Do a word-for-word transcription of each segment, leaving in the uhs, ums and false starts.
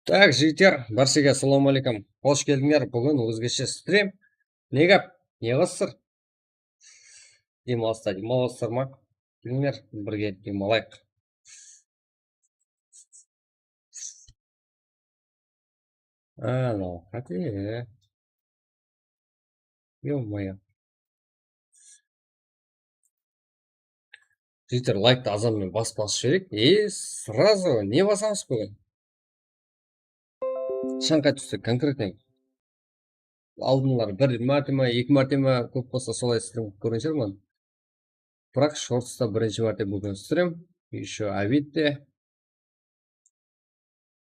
Tak, jigitler, bárshege assalawma áleykum. Xosh keldińler. Búgin ózgeshe strim. Ne gáp? Ne qılıp atır? Dem alısta, dem alıp atırsızlar ma? Kelińler, birge dem alayıq. Anaw, qáte. Ё-моё. Jigitler, layktı azanmen bas-, basıp jibereyik. E, сразу ne basamız búgin? Shańqay tústi, конкретно. Aldınları bir márte ma, eki márte ma, kóp bolsa solay strim qılıp kórgen shıǵarman. Biraq shortsta birinshi márte búgin strim. Ещё обедте.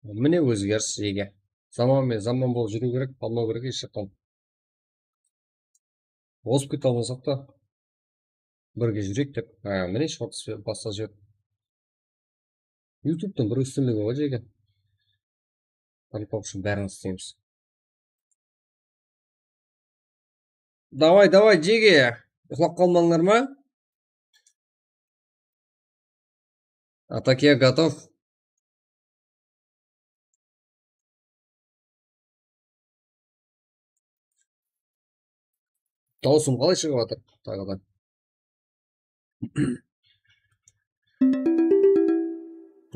Mine ózgeris jege. Zaman menen zaman bolıp júriw kerek, qalmaw kerek hesh jaqtan. Ozıp kete almasaq ta, birge júreyik dep. Ha, mine shorts baslasıp jiberdi. YouTube'tıń bir ústinligi ǵoy jege. Talpa ushın bárin isleymiz. Davay, davay, jege. Uyqılap qalmańlar ma? Atakiya готов. Dawısım qalay shıǵıp atır taǵı da?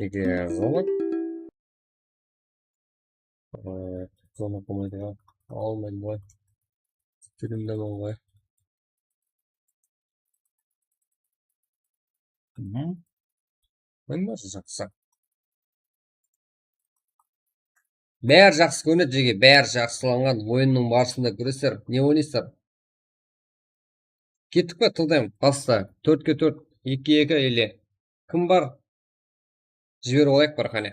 Eger zona. Ee, zona qoymaydı ya. Almaydı ǵoy. Strimdemen ǵoy. Mhım. Oyın barısı jaqsı. Bári jaqsı kórinedi, jege, bári jaqsılanǵan. Oyınnıń barısında gúreser. Ne oynaysızlar? Kettik pa, tıldaym, basta. Tórtke tórt, ekige eki, ele kim bar? Jiberip alayıq bir, qáne.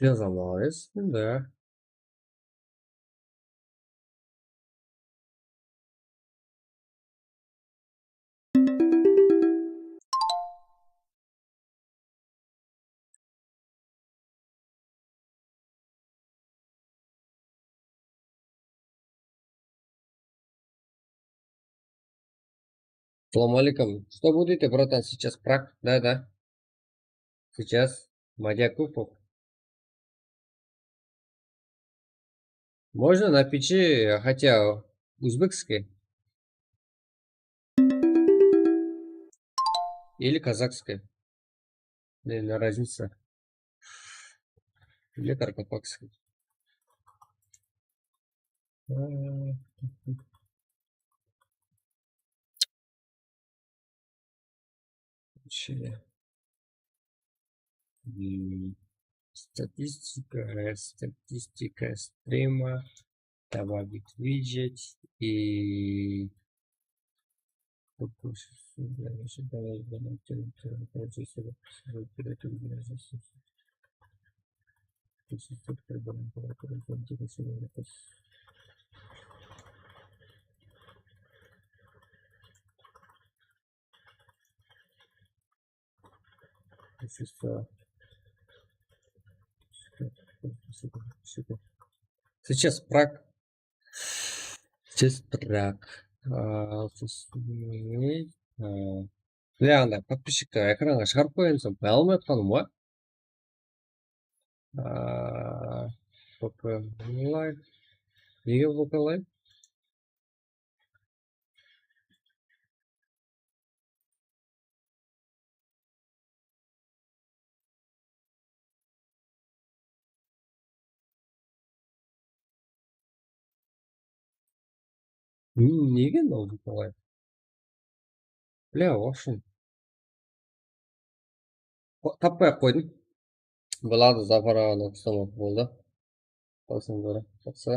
Jazamız, endi. Салам алейкум. Что будете, братан, сейчас праг? Да, да. Сейчас. Мадьякупов. Можно на пичи, хотя узбекский или казахский. Наверное, разница. Или каракалпакский. Вообще. М, статистика, статистика стрима, добавить виджет и Сейчас праг. Сейчас праг. А, сосын, а, Мына anda подписчикті экranǵa shıǵarıp qoyayın desem, qoya almay atqanım ǵoy. Aa, V P Live. Nege V P Live? Hmm, nege mınaw qalay? Бля, в общем. Tapпay-aq qoydım. Boladı, Zafar aǵanı qıstamaq boldı. Qoysın beri. Jaqsı.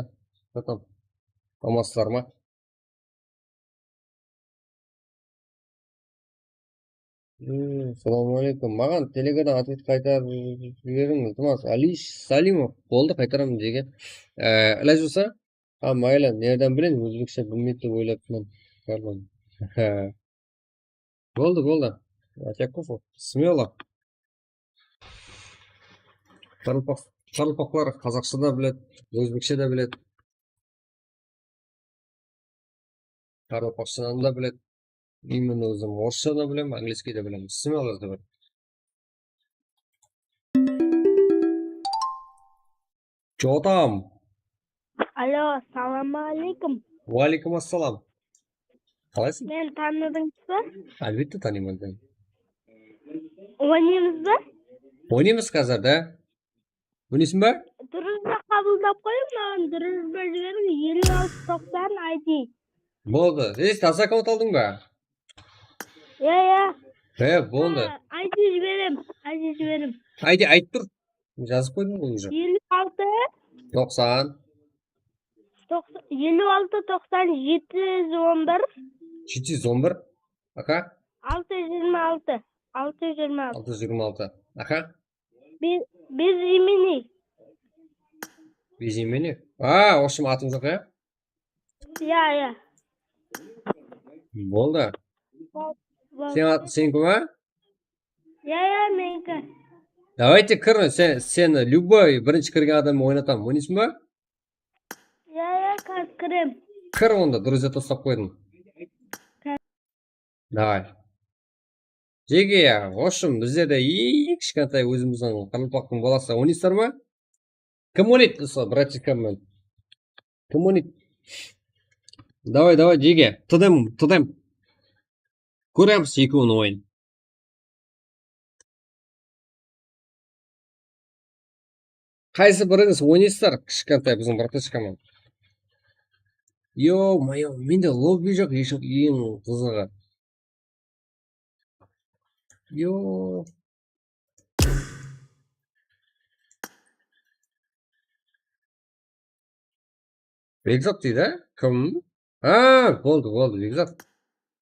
Потом. Amasızlar ma? Hmm, assalamu aleykum. Maǵan telegadan otvet qaytarıp jiberiń, iltimas. Ali Salimov. Boldı, qaytaraman, Jege. Ee, ilaj bolsa. Ha, maylı, nereden bileyin, ózbekshe bilmeydi dep oylaptım. Pardon. Boldı, boldı. Atyakov, смело. Qaraqalpaq-, qaraqalpaqlar qazaqsha da biledi, ózbekshe de biledi. Qaraqalpaqshadan da biledi. Именно ózim orıssha da bilem, angliyskiy de bilem. Smelo da bilem. Чё там? Alo, assalamu aleykum. Wa aleykum assalam. Qalaysıń? Meni tanıdıńız ba? Álbette tanıyman. Oynaymız ba? Oynaymız házir de. Óynaysań ba? Durıs pa qabıldap qoyıń, maǵan durıs pa jiberiń, eliw altı toqsan I D. Boldı. Ey, taza akkaunt aldıń ba? Iya, iya. He, boldı. Ha, I D jiberem, I D jiberem. I D aytıp tur. Jazıp qoydım ǵoy уже. Eliw altı. Toqsan. Toqsan, eliw altı toqsan jeti júz on bir. Jeti júz on bir. Aha. Altı júz jigirma altı. Altı júz jigirma altı. Altı júz jigirma altı. Aha. Be-, bezimeniy. Bezimeniy? A, в общем, atım joq, ya? Ya, ya. Boldı. Sen at-, seniki ma? Ya, ya, meniki. Давайте kir, sen, sen любой birinshi kirgen adammen oynataman. Oynaysıń ba? Ya, ya, házir kirem. Kir onda, друзья toslap qoydım. Давай. Jege, в общем, bizlerde eń kishkentay ózimizdiń qaraqalpaqtıń balası, oynaysızlar ma? Kim oynaydı usı bratiskammen? Kim oynaydı? Давай, давай, Jege, тудым, тудым. Kóremiz ekewiniń oyının. Qaysı birińiz oynaysızlar, kishkentay biziń bratiskammen? Yo-moyo, mende lobbi joq, eń qızıǵı. Yo. Bekzat deydi, á? Kim? Ha, boldı, boldı, Bekzat.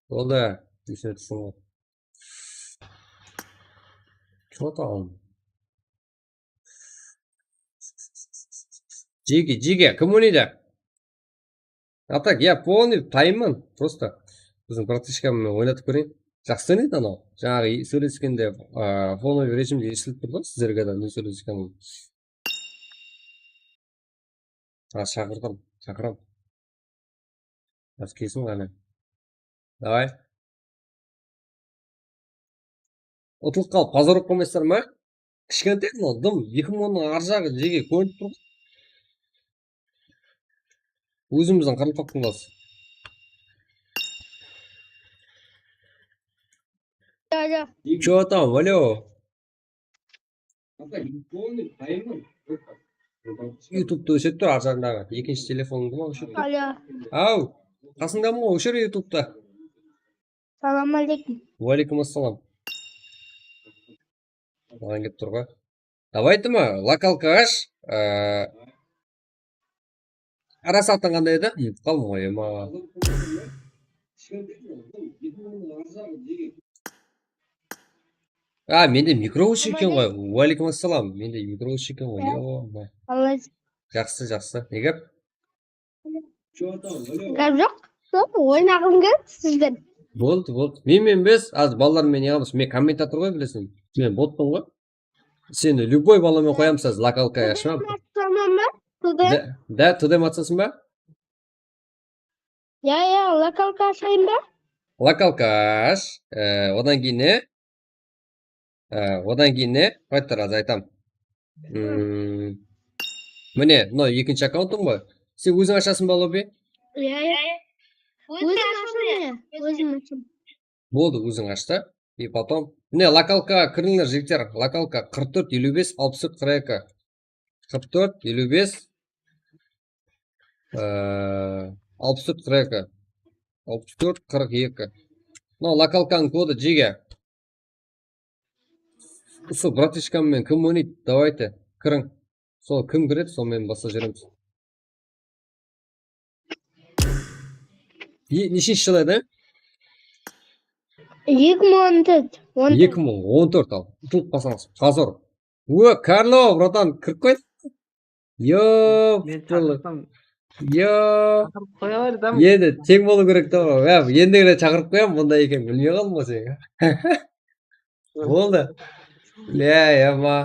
Boldı, túsinip turman. Что там? Jege, Jege, kim oynaydı? A так, ya, полный tayınman, просто. Biziń bratishkammen oynatıp kóreyin. Jaqsı oynaydı anaw. Jańaǵı sóyleskende, a, fonovıy rejimde eshitilip tur da, sizlerge de ne sóyleskenim. A, shaqırdım, shaqıram. Házir kelsin ǵana. Давай. Utılıp qalıp, pozor bolıp qalmaysızlar ma? Kishkentay mınaw dım, eki mıń onıń arjaǵı, Jege, kórinip tur ǵoy. Ózimizdiń qaraqalpaqtıń balası. Alo. Чё там, alo? Youtube-ta óshirip tur, arjaǵındaǵı. Ekinshi telefonıńdı ma óshirip tur? Alo. Aw, qasıńdaman ǵoy, óshir Youtube-ta. Salam aleykum. Wa aleykum assalam. Maǵan kelip tur ǵoy. Давай, tıma, lokalka ash. Ee, Arası atın qanday edi? Umıtıp qaldım ǵoy, ema. A, mende mikro óshik eken ǵoy. Wa aleykum assalam. Mende mikro óshik eken ǵoy. Yo, ma. Qalay? Jaqsı, jaqsı. Ne gáp? Gáp joq. Sol oynaǵım kelip sizden. Boldı, boldı. Men, men bes, az balalar menen yaǵamız. Men kommentator ǵoy, bileseń. Men botpan ǵoy. Seni любой balamen qoyamız, házir lokalka ashma. Tamam ba? Tude. Da, da, tude matsasın ba? Ya, ya, lokalka ashayın ba? Lokalka ash, e, odan keyin ne? E, odan keyin ne? Qoy tur, házir aytam. Hmm. Mine, mınaw ekinshi akkauntım ǵoy. Sen óziń ashasın ba lobbi? Ya, ya. Ózim ashaman, ya. Ózim ashaman. Boldı, óziń ash ta. И потом. Mine, lokalka kirińler, jigitler. Lokalka qırq tórt, eliw bes, alpıs tórt, qırq eki. Qırq tórt, eliw bes, ee, alpıs tórt, qırq eki. Alpıs tórt, qırq eki. Mınaw lokalkanıń kodı, Jege. Usı bratishkammen kim oynaydı? Давайте, kiriń. Sol kim kiredi, sonıń menen baslap jiberemiz. E, neshinshi jıl edi? Eki mıń on tórt. On tórt. Eki mıń on tórt al. Utılıp qalsań, pozor. Ó, Karlo, bratan, kirip qoy. Yo, men chaqırsam, yo. Chaqırıp qoya ber, dam. Endi teń bolıw kerek ta. Ya, endigi ret chaqırıp qoyam, bunday eken, bilmey qaldım ǵoy seni. Boldı. Ya, ya, ma.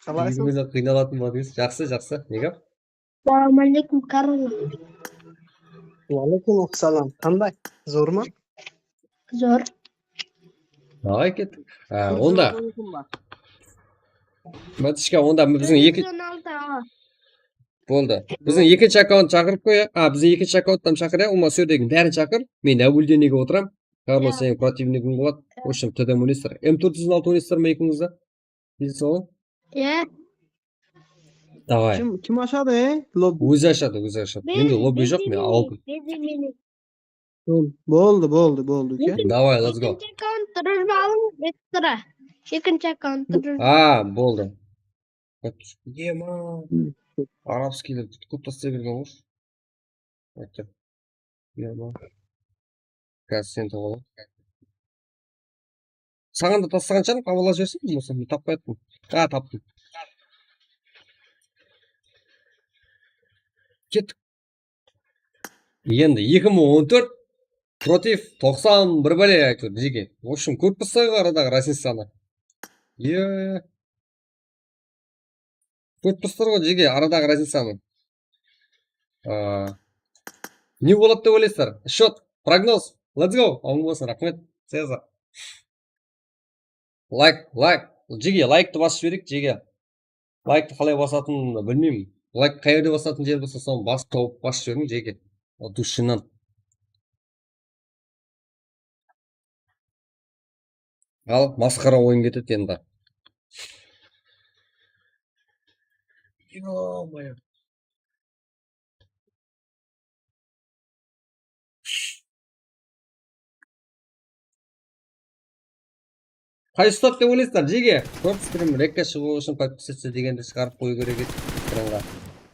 Qalaysıń? Egiz qıynalatuǵın bolatız. Jaqsı, jaqsı. Ne gáp? Assalawma aleykum, Karlo. Wa aleykum assalam. Qanday? Zor ma? Zor. Davay, kettik. Ha, onda. Bratishka, onda biziń eki, to'rt yuz o'n olti, awa. Boldı. Biziń ekinshi akkaunt shaqırıp qoy. A, biziń ekinshi akkaunttan shaqır, ya. Ulıwma, sol jerdeginiń bárin shaqır. Men nablюдениеge otıram. Karlo, seniń protivnigiń boladı. В общем, T D oynaysızlar. M tórt júz on altı oynaysızlar ma ekeńiz de? Bilesiz ǵoy? Iya. Davay. Kim, kim ashadı, e? Lobbi. Ózi ashadı, ózi ashadı. Mende lobbi joq, men alıp. Boldı, boldı, boldı, uka. Davay, let's go. Ekinshi akkaunt, drujba alıń, ekstra. Ekinshi akkaunt, drujba. A, boldı. Ema. Arabskiyler kóp taslay bergen ǵoy. Aytır. Ema. Házir sen tawıp al. Saǵan da taslaǵan shıǵarım, qabıllap jibersin, bolmasa men tappay atırman. A, taptım. Kettik. Endi eki mıń on tórt против toqsan bir bále, aytır, jeke. В общем, kórip tursań ǵoy aradaǵı raznicanı. Ye. Kórip turıpsızlar ǵoy, jeke, aradaǵı raznicanı. A, ne boladı dep oylaysızlar? Счёт, prognoz. Let's go. Alıń bolsın, raxmet. Cezar. Layk, layk. Jeke, layktı basıp jibereyik, jeke. Layktı qalay basatınımdı bilmeymen. Layk qay jerde basatın jer bolsa, sonı basıp tawıp basıp jiberiń, jeke. От души-nan. Al, masqara oyın ketedi endi. Ё-моё. Qaysı ustadı dep oylaysızlar, jeke? Kórip turman, rekka shıǵıw ushın подписаться degendi shıǵarıp qoyıw kerek edi ekranǵa.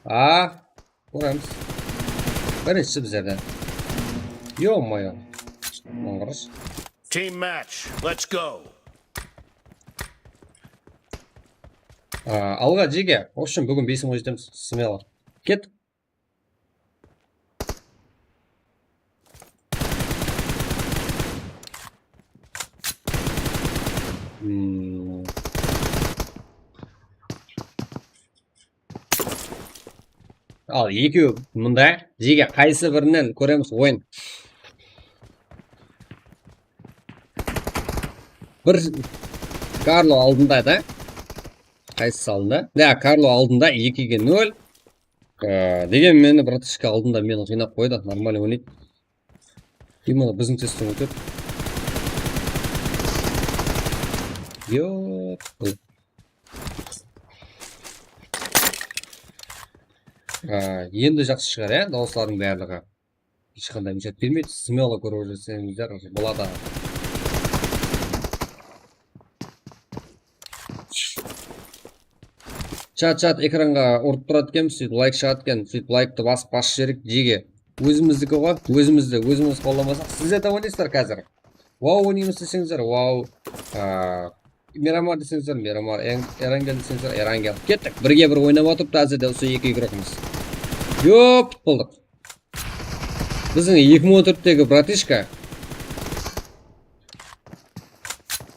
A, kóremiz. Birinshi bizlerden. Ё-моё. Mıńǵırısh. Team match, let's go. A, alǵa, jeke. В общем, búgin besiń oyın etemiz. Смело. Ket. Hmm. Al, ekewi mında, jeke, qaysı birinen kóremiz oyın. Bir Karlo aldında da. Qaysı aldında? Ya, Karlo aldında, ekige nol. Ee, degen meni, bratishka, aldında meni qıynap qoydı. Нормально oynaydı. Именно biziń testten ótedi. Yo. Ee, endi jaqsı shıǵar, ya, dawıslardıń barlıǵı. Hesh qanday mishát bermeydi. Смело kórip júrseńizler, boladı. Chat, chat, ekranǵa urıp turadı eken, sóytip layk shıǵadı eken, sóytip layktı basıp, basıp jibereyik, jeke. Ózimizdiki ǵoy, ózimizdi, ózimiz qollamasaq, sizler de oynaysızlar házir. Wow oynaymız deseńizler, wow. Aa, Miramar deseńizler, Miramar, Eng-, Erangel deseńizler, Erangel. Kettik, birge bir oynap atırıptı, házirde usı eki igrokımız. Yop, boldıq. Biziń eki mıń on tórttegi bratishka.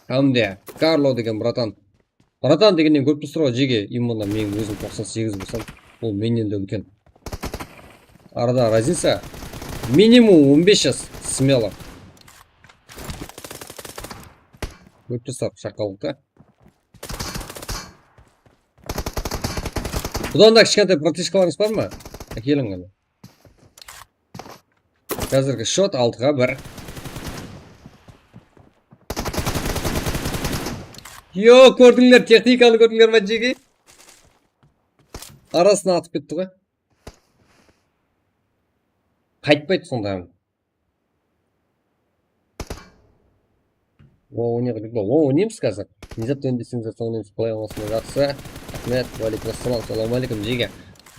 Hám de Karlo degen bratan. Bratan degennen kórip turıpsızlar ǵoy, jeke, именно meniń ózim toqsan segiz bolsam, ol mennen de úlken. Arada разница minimum on bes jas, смело. Kórip turıpsızlar, shaqallıqta. Budan da kishkentay bratishkalarıńız bar ma? Ákeliń qáne. Házirgi счёт altıǵa bir. Yo, kórdińler, texnikanı kórdińler ma, jeke? Arasına atıp ketti ǵoy. Qaytpaydı sonda. O, ne qılıp, o, oynaymız házir. Ne zat deseńiz, soń oynaymız, play almasın, jaqsı. Raxmet, wa aleykum assalam, assalawma aleykum, jeke.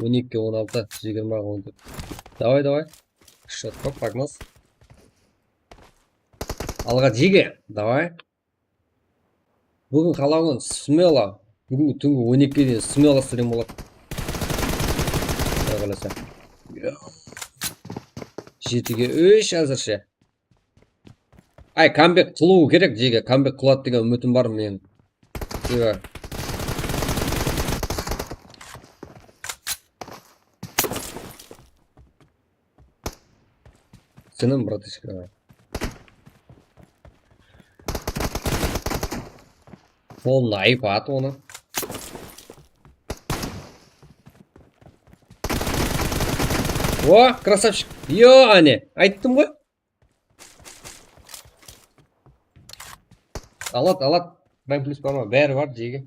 On ekige on altı, jigirmaǵa on tórt. Davay, davay. Счёт kóp, prognoz. Alǵa, jeke, davay. Búgin qalǵan smela. Búgin túngi on ekige deyin smela stream boladı. Quday qálese. Jetige úsh házirshe. Ay, kambek qılıwı kerek, jege, kambek qıladı degen úmitim bar meniń. Jege. Senem, bratishka. Polnıy ayıp atı onı. O, krasavchik. Yo, áne, ayttım ǵoy. Alat, alat. Prime Plus bar ma? Bári bar, jege.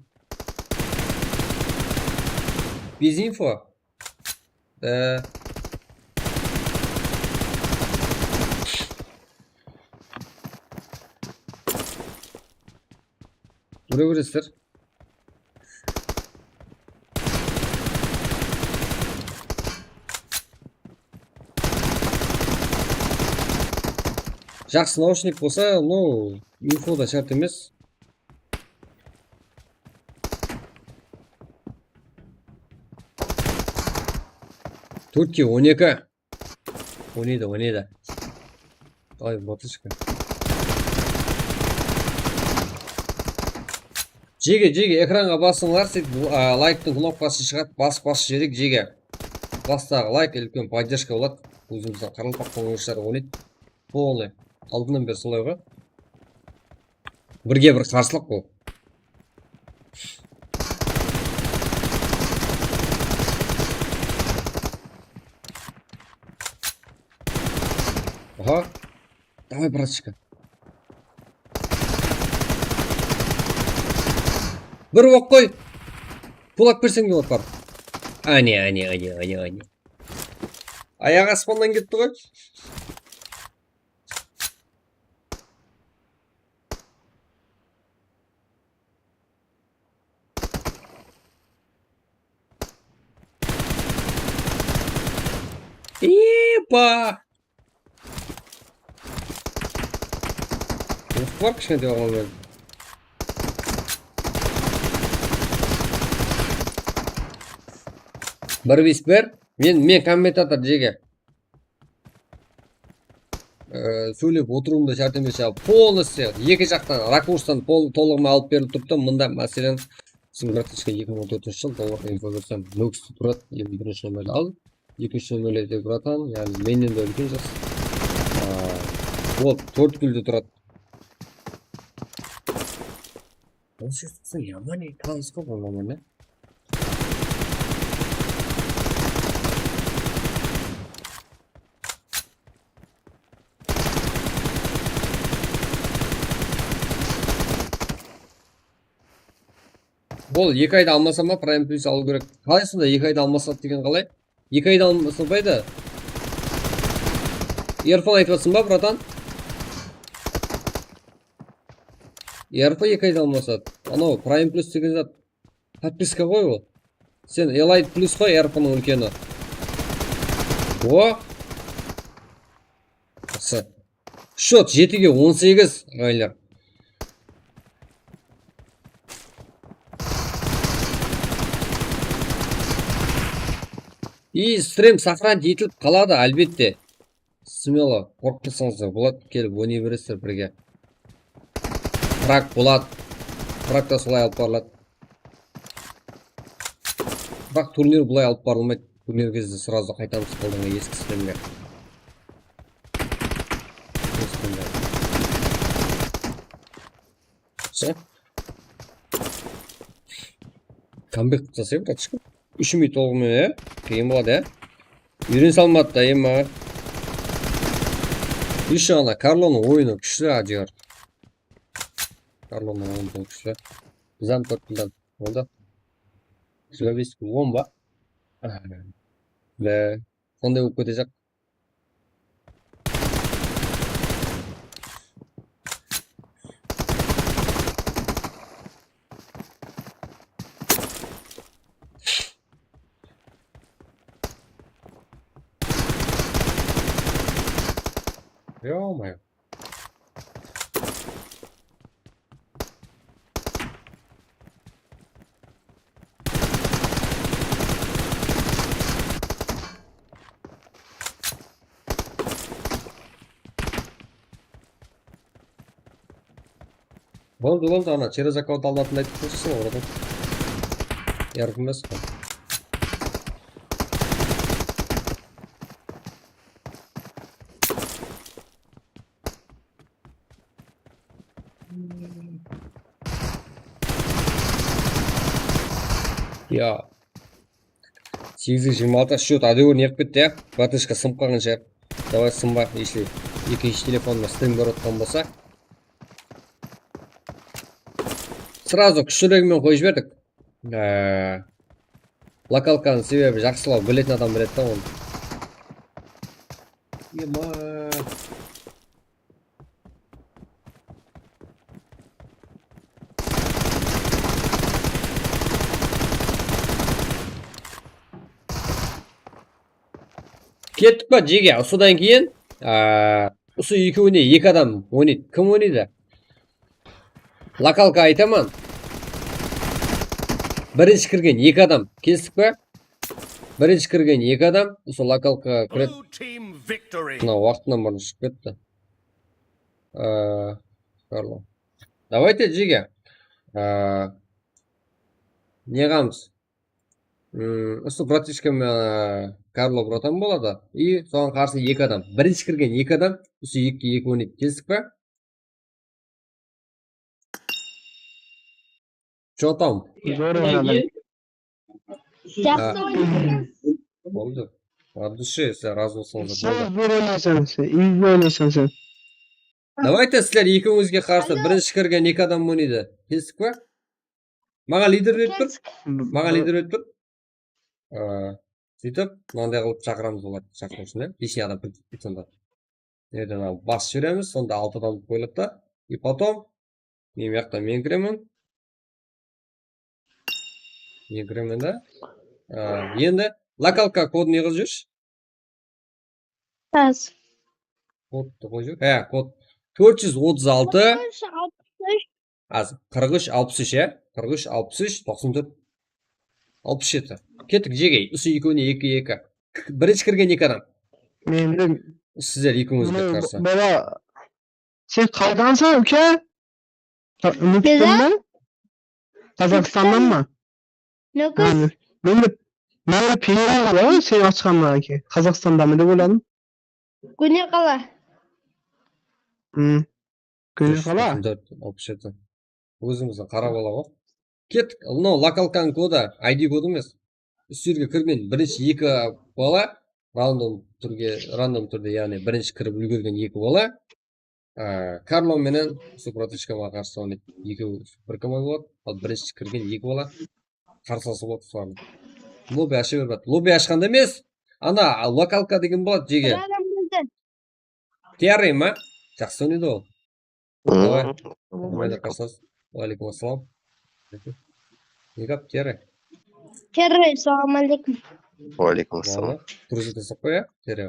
Без info. Ee. Dure beresizler. Jaqsı naushnik bolsa, no, info da shárt emes. Tórtke on eki. Oynaydı, oynaydı. Ay, bratishka. Jege, jege, ekranǵa basıńlar, seytip, a, layktıń knopkasın shıǵadı, basıp, basıp jibereyik, jege. Bastaǵı layk, úlken podderjka boladı. Ózimizdiń qaraqalpaq oynawshıları oynaydı. Polnıy. Aldınnan beri solay ǵoy. Birge bir qarsılıq bul. Aha. Davay, bratishka. Bir oq qoy. Kulak berseń de ot bar. Áne, áne, áne, áne, áne. Ayaǵı aspannan ketti ǵoy. Epa! Oq bar kishkentay oǵlan menen. Bir bes ber. Men, men kommentator jege. Ee, sóylep otırıwım da shárt emes, ya, полностью eki jaqtan rakurstan pol-, tolıǵıma alıp berilip turıptı. Mında, máselen, siziń bratishka eki mıń on tórtinshi jıl dollar info bersem, nókiste turadı, elliw birinshi nomerdi al. Ekinshi nomerlerde turatan, yaǵnıy, mennen de úlken jas. Aa, вот, tórtkúlde turadı. Onshı qısıń yaman, tanıs ǵoy, onıń menen. Ol eki ayda almasam ba, Prime Plus alıw kerek. Qalay sonda eki ayda almasadı degen qalay? Eki ayda almasapaydı. Erfan aytıp atırsań ba, bratan? Erfa eki ayda almasadı. Anaw Prime Plus degen zat. Podpiska ǵoy ol. Sen Elite Plus ǵoy, Erfanıń úlkeni. O! Jaqsı. Счёт jetige on segiz, aǵayinler. И стрим сохранить etilip qaladı, álbette. Смело, qorqpasańızlar boladı, kelip oynay beresizler birge. Frag boladı. Frag ta solay alıp barıladı. Biraq turnir bılay alıp barılmaydı. Turnir gezde сразу qaytamız aldınǵı eski strimge. Eski strimge. Jaqsı. Kambek qılıp taslayın, bratishka. Úsh minut tolıǵı menen, e, qıyın boladı, e. Úyrenip salmadı da, em, maǵan. Ещё ana Karlonıń oyını kúshli, ajıyar. Karlonıń oyını kúshli. Biz hám tórt puldan. Onda. Jigirma bes on ba? Be, sonday bolıp ketejaq. Ё-моё. Boldı, boldı, ana, через аккаунт alınatınday aytıp tursań, oradan. Yardım emes qo. Ya. Segiz júz jigirma altı счёт, ádewir ne qılıp ketti, ya? Bratishka sınıp qalǵan shıǵar. Davay sınba, если ekinshi telefonda strim berip atqan bolsa. Сразу kúshiregi menen qoyıp jiberdik. Á, lokalkanıń sebebi jaqsılaw, biletin adam biledi da onı. Ema. Kettik pa, Jege? Usıdan keyin, á, usı ekewine eki adam oynaydı. Kim oynaydı? Lokalka aytaman. Birinshi kirgen eki adam. Kelistik pa? Birinshi kirgen eki adam usı lokalka kiredi. Blue team victory. Mına waqtınan burın shıǵıp ketti. Á, Karlo. Давайте, Jege. Á, ne qılamız? Hmm, usı bratishka menen Karlo bratan boladı. I soǵan qarsı eki adam. Birinshi kirgen eki adam, usı ekige eki oynaydı. Kelistik pa? Что там? Zor oynadım. Jaqsı oynadıń. Boldı. От души, sizler razı bolsańız. Sen zor oynaysań, sen, iyi oynaysań sen. Давайте, sizler ekewińizge qarsı birinshi kirgen eki adam oynaydı. Kelistik pa? Maǵan lider berip tur. Maǵan lider berip tur. Á, sóytip, mınanday qılıp shaqıramız olardı, shaqırıw ushın, ya. Лишний adam kirip ketpeydi sonda. Nereden alıp basıp jiberemiz, sonda altı adam qoyıldı da. И потом, men bu jaqta men kiremen. Men kiremen da. Á, endi lokalka kodın ne qılıp júrsiz? Taz. Kodtı qoyıp júr. Há, kod. Tórt júz otız altı. Qırq úsh, alpıs úsh. Az, qırq úsh, alpıs úsh, ya? Qırq úsh, alpıs úsh, toqsan tórt, alpıs jeti. Kettik, Jege. Usı ekewine eki, eki. K-, birinshi kirgen eki adam. Mende. Sizler ekewińizge qarsı. Bala, sen qaydansań, úke? Qa-, Nókisten ba? Qazaqstannan ma? Nókis. Ha, men de, men de Permiyda, sen ashqannan keyin Qazaqstanda ma dep oyladım. Góne qala. Hmm. Góne qala. Toqsan tórt, alpıs jeti. Ózimizdiń qara bala ǵoy. Kettik. Mınaw lokalkanıń kodı, I D kodı emes. Ústlerge kirgen birinshi eki bala, random túrge, random túrde, yaǵnıy birinshi kirip úlgergen eki bala. Á, Karlo menen usı bratishkama qarsı oynaydı. Ekewi bir komanda boladı. Al, birinshi kirgen eki bala qarsalası boladı solardıń. Lobby asha berip atır. Lobby ashqanda emes. Ana, lokalka degen boladı, Jege. Bir adam boldı. Terri ma? Jaqsı oynaydı ol. Davay. Mayda qarsalası. Wa aleykum assalam. Ne gáp, Terri? Terri, salam aleykum. Wa aleykum assalam. Durıs eteseń ǵoy, ya, Terri?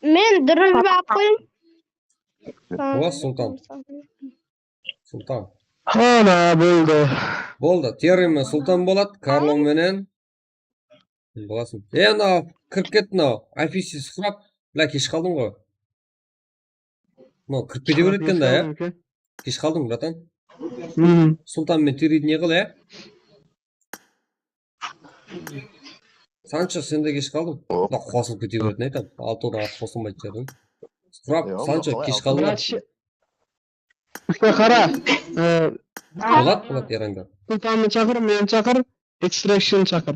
Men durıs etip qoyayın. Owa, Sultan. Sultan. Ana, boldı. Boldı. Terri menen Sultan boladı, Karlo menen. Bolasın. E, mınaw, kirip ketti mınaw. I P C sıqırap. Bla, kesh qaldıń ǵoy. Mınaw kirip kete beredi eken da, ya. Kesh qaldıń, bratan. Sultan menen Terridi ne qıl, ya? Sancho, sen de kesh qaldıń. Mına qosılıp kete beretin aytam. Altı adam at qosılmaydı jardım. Sıqırap, Sancho, kesh qaldıń. Qara, e, Polat, Polat, Eranga. Sultandı shaqır, meni shaqır, Extraction shaqır.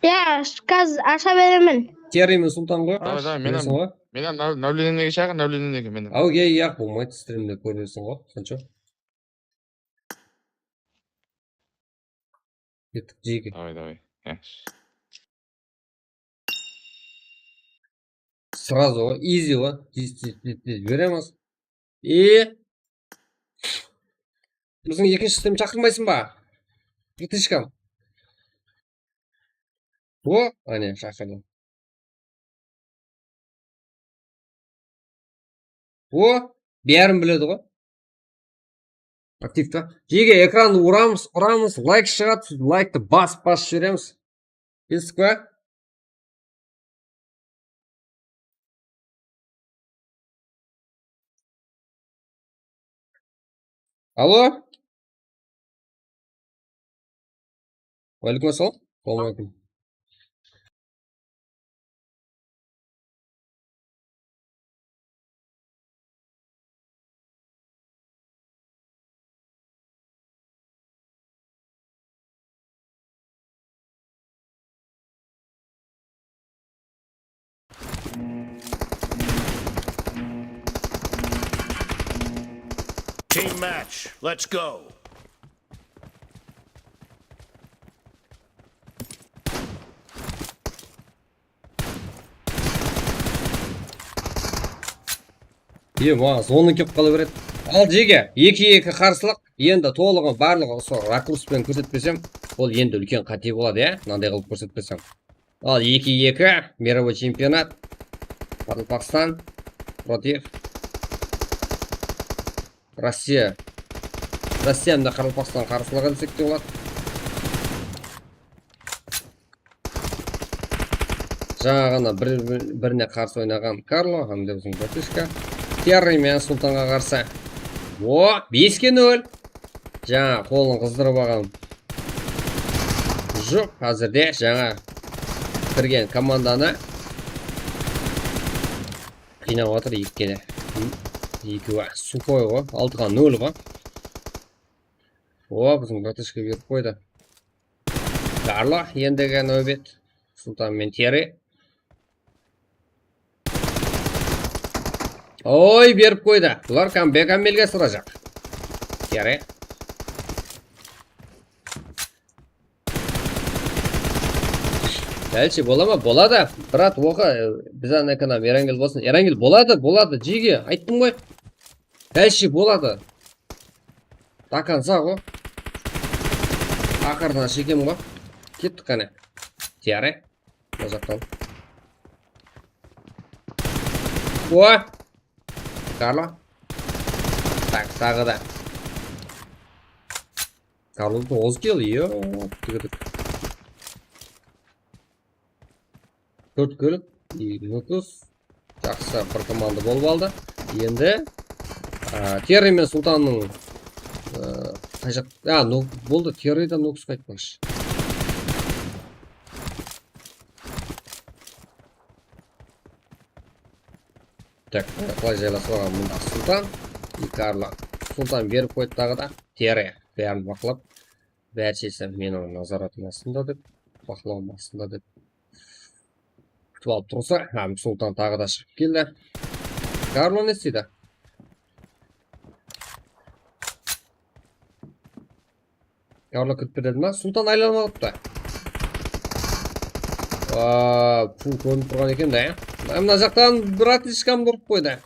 Ya, házir asha beremen. Terri menen Sultan ǵoy. Davay, davay, men hám, men hám nav-, Navlinanege shaqır, Navlinanege men hám. Okey, yaq, bolmaydı, strimde kórerseń ǵoy, Sancho. Kettik, Jege. Davay, davay. Yaxshi. Сразу ǵoy, easy ǵoy. Tez, tez, tez, tez beremiz. E, biziń ekinshi sistem shaqırmaysıń ba? Bratishkam. O, áne, shaqırdım. O, bárin biledi ǵoy. Aktiv ta. Jege, ekrandı uramız, uramız, layk shıǵadı, siz layktı basıp, basıp jiberemiz. Keldik pa? Alo? Waleykum assalam. Assalawma aleykum. Team match, let's go. Iye, maǵan zona kelip qala beredi. Al, jege, eki eki qarsılıq. Endi tolıǵı, barlıǵı usı rakurs penen kórsetpesem, ol endi úlken qáte boladı, ya, mınanday qılıp kórsetpesem. Al, eki eki, mirovoy chempionat. Qaraqalpaqstan protiv Rossiya. Rossiya hám de Qaraqalpaqstan qarsılıǵı desek te boladı. Jańa ǵana bir, bir, birine qarsı oynaǵan Karlo hám de biziń bratishka. Terri menen Sultanǵa qarsı. O, beske nol. Jańa qolın qızdırıp alǵan jup, házirde jańa kirgen komandanı qıynap atır ekkewe. Ekewi suxoy ǵo, altıǵa nol ǵo. O, biziń bratishka berip qoydı. Karlo, endigi náwbet. Sultan menen Terri. Oy, berip qoydı. Bular kambek ámelge asırajaq. Terri. Dálshe bola ma? Boladı. Brat, oqı, biz ana kanal Erangel bolsın. Erangel boladı, boladı. Jege, ayttım ǵoy. Dálshe boladı. До конца ǵo. Aqırına shekem ǵo. Kettik qáne. Tiyare. Mına jaqtan. O! Karlo. Tak, taǵı da. Karlo toǵız kill, yo, tık, tık. Tórt kill, Nukus. Jaqsı, bir komanda bolıp aldı. Endi, a, Terri men Sultannıń, a, qay jaq, a, no, boldı, Terri de Nukus qaytpaqshı. Tak, qalay jaylasıp alǵan mında Sultan, Karlo. Sultan berip qoydı taǵı da. Terri, bárin baqlap. Bárshesi meniń nazaratım astında dep, baqlawım astında dep kútip alıp tursa, hám Sultan taǵı da shıǵıp keldi. Karlo ne isteydi? Karlo kirip beredi ma? Sultan aylanıp alıptı. Aa, pul kórinip turǵan eken da, ya. Mına jaqtan bratishkamdı urıp qoydı.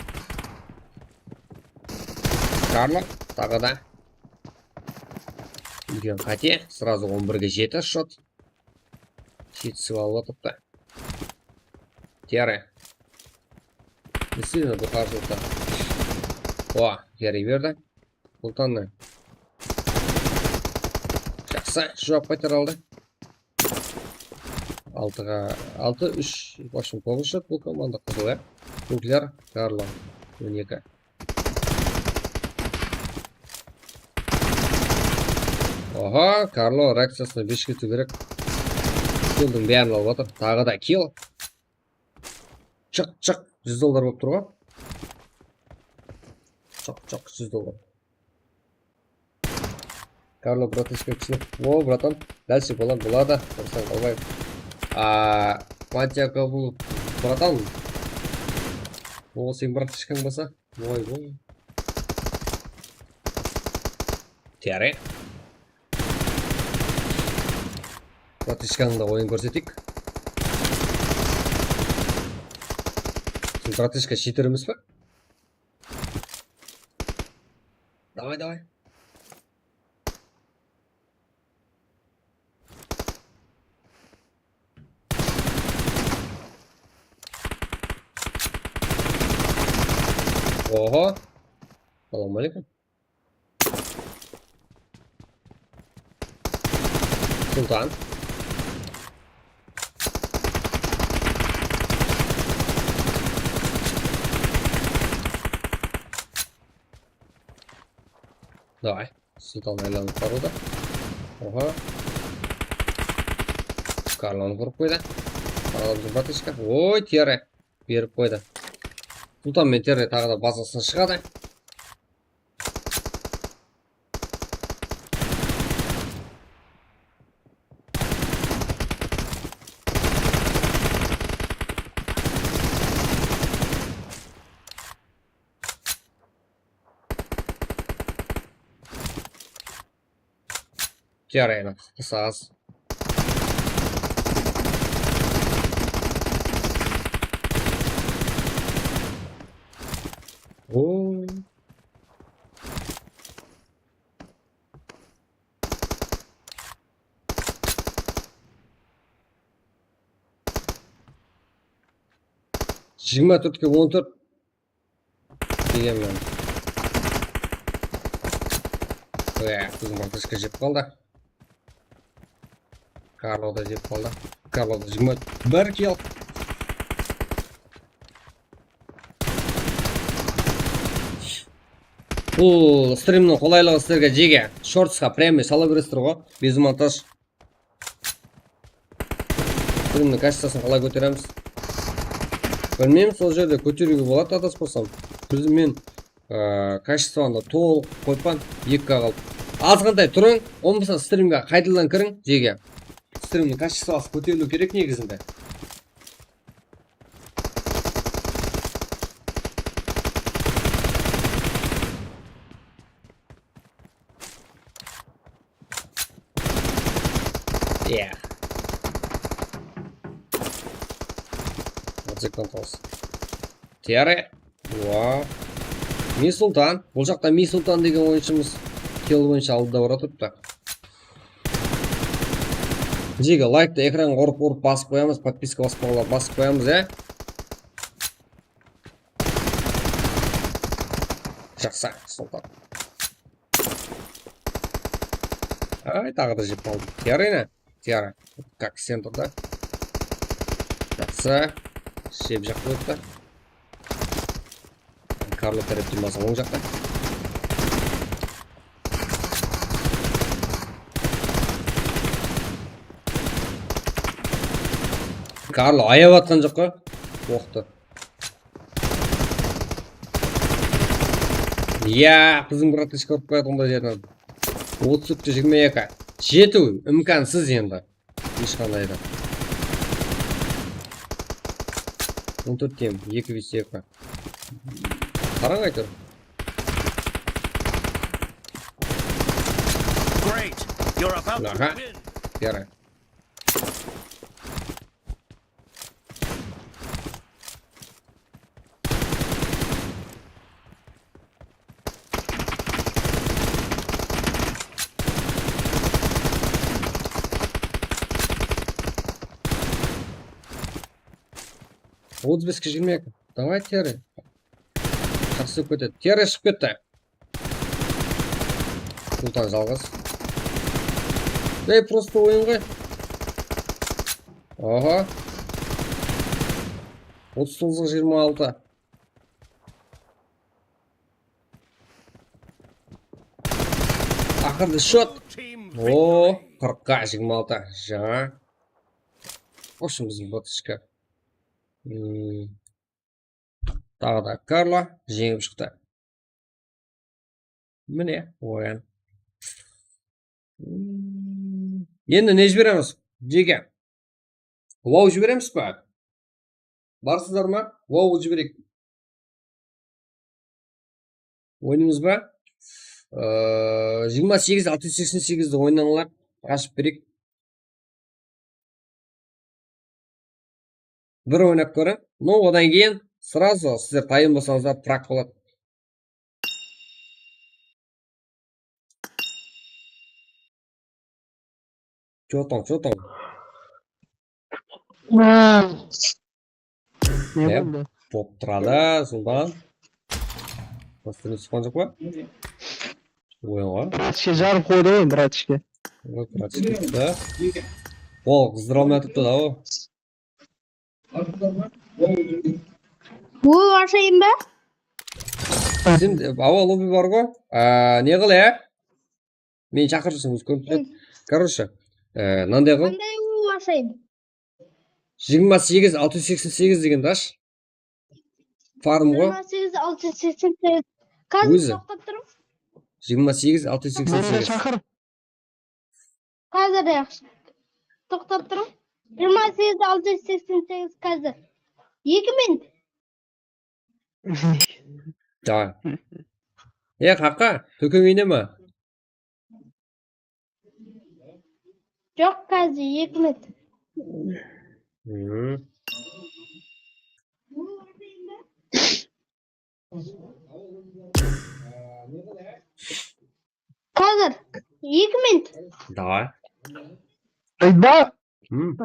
Karlo, taǵı da. Úlken qáte, сразу on birge jeti счёт. Jetisip alıp atırıptı. Tiyare. Действительно, bul qarsılıqta. O, Tiyare berdi. Sultandı. Jaqsı, juwap qaytara aldı. Altıǵa altı, úsh, в общем, toǵız счёт bul komanda qızıl, ya. Kókler, Karlo, on eki. Oha, Karlo reakciyasına beshke tugirek. Killdiń bárin alıp atır. Taǵı da kill. Shıq, shıq, júz dollar bolıp tur ǵo. Shıq, shıq, júz dollar. Karlo, bratishka, kishine. O, bratan, dálshe bolar, boladı. Tursań qalbay. A, Matya Kabul, bratan. O, sen bratishkań basa. Oy, oy. Tiyare. Bratishkanıń da oyın kórseteyik. Sen bratishka cheater emes pe? Davay, davay. Oho. Salam aleykum. Sultan. Davay, Sultan aylanıp barıwda. Oha. Karlonı urıp qoydı. Taralı bir bratishka. Oy, tiyare. Berip qoydı. Sultan men tiyare taǵı da bazasına shıǵadı. Jaraydı, qısas. Oo. Jigirma tórtke on tórt. Degenmen. Ue, biziń mırtashka jep qaldı. Karlo da jep qaldı. Karlo da jigirma bir kill. Bul strimniń qolaylıǵı sizlerge jege shortsqa прямой sala beresizler ǵo. Bez montaj. Strimniń kachestosın qalay kóteremiz? Bilmeymen, sol jerde kóteriwge boladı, adaspasam. Biz, men, e, kachestosın tolıq qoyıppan, ekige qılıp. Azǵantay turıń, bolmasa strimge qaytadan kiriń, jege. Strimniń kachestosı kóteriliw kerek negizinde. Yeah. Atsekten qalsın. Tiyare. Oa. Mi Sultan. Bul jaqta Mi Sultan degen oyınshımız kill boyınsha aldıda bara turıptı. Jege, layktı ekranǵa urıp-urıp basıp qoyamız, podpiska basıp qoyamız, ya. Jaqsı, Sultan. Ay, taǵı da jep qaldım. Tiyare ne? Tiyare. Как centrda. Jaqsı. Shep jaq qoyıptı. Karlo tárepten basa oń jaqta. Karlo ayap atqan joq ǵo. Oqtı. Ya, biziń bratishka urıp qoyadı onday jerden. Otız tórtte jigirma eki. Jetiw imkansız endi. Hesh qanday da. On tórt tem, eki bes eki. Qarań, áytewir. Great. You're about to win. Aha. Yaray. Otız beske jigirma eki. Davay, tiyare. Jaqsı ketedi. Tiyare shıǵıp ketti. Sultan jalǵız. Ey, prosto oyın ǵoy. Oho. Otız toǵızǵa jigirma altı. Aqırda shot. O, qırıqqa jigirma altı. Jańa. Oshın biziń bratishka. Hmm. Taǵı da Karlo jeńip shıqtı. Mine, oyın. Hmm. Endi ne jiberemiz? Jeke. Wow jiberemiz ba? Barsızlar ma? Wow jibereyik. Oynaymız ba? Ee, jigirma segiz altı júz seksen segizdi oynańlar. Ashıp bereyik. Bir oynap kóriń. No, odan keyin сразу sizler tayın bolsańızlar, prak boladı. Чё там, чё там? Ne boldı? Bolıp turadı, Sultan. Bastirine shıqqan joq pa? Oyınǵa. Bratishke jarıp qoydı ǵoy, bratishke. Bratishke da. Ol qızdıra almay atırıptı da, o. Ol ashayın ba? Sen, awa, lobby bar ǵo. A, ne qıl, ya? Meni shaqırırsın, ózi kórip turadi. Короче, e, mınanday qıl. Qanday ulıwma ashayın? Jigirma segiz altı júz seksen segiz degendi ash. Farm ǵo. Jigirma segiz altı júz seksen segiz. Házir toqtap turıń. Jigirma segiz altı júz seksen segiz. Meni de shaqır. Házir yaqshı. Toqtap turıń. Jigirma segiz altı júz seksen segiz házir. Eki minut. Давай. E, qaqqa, tókemeyne ma? Joq, házir eki minut. Házir eki minut. Давай. Aytpa.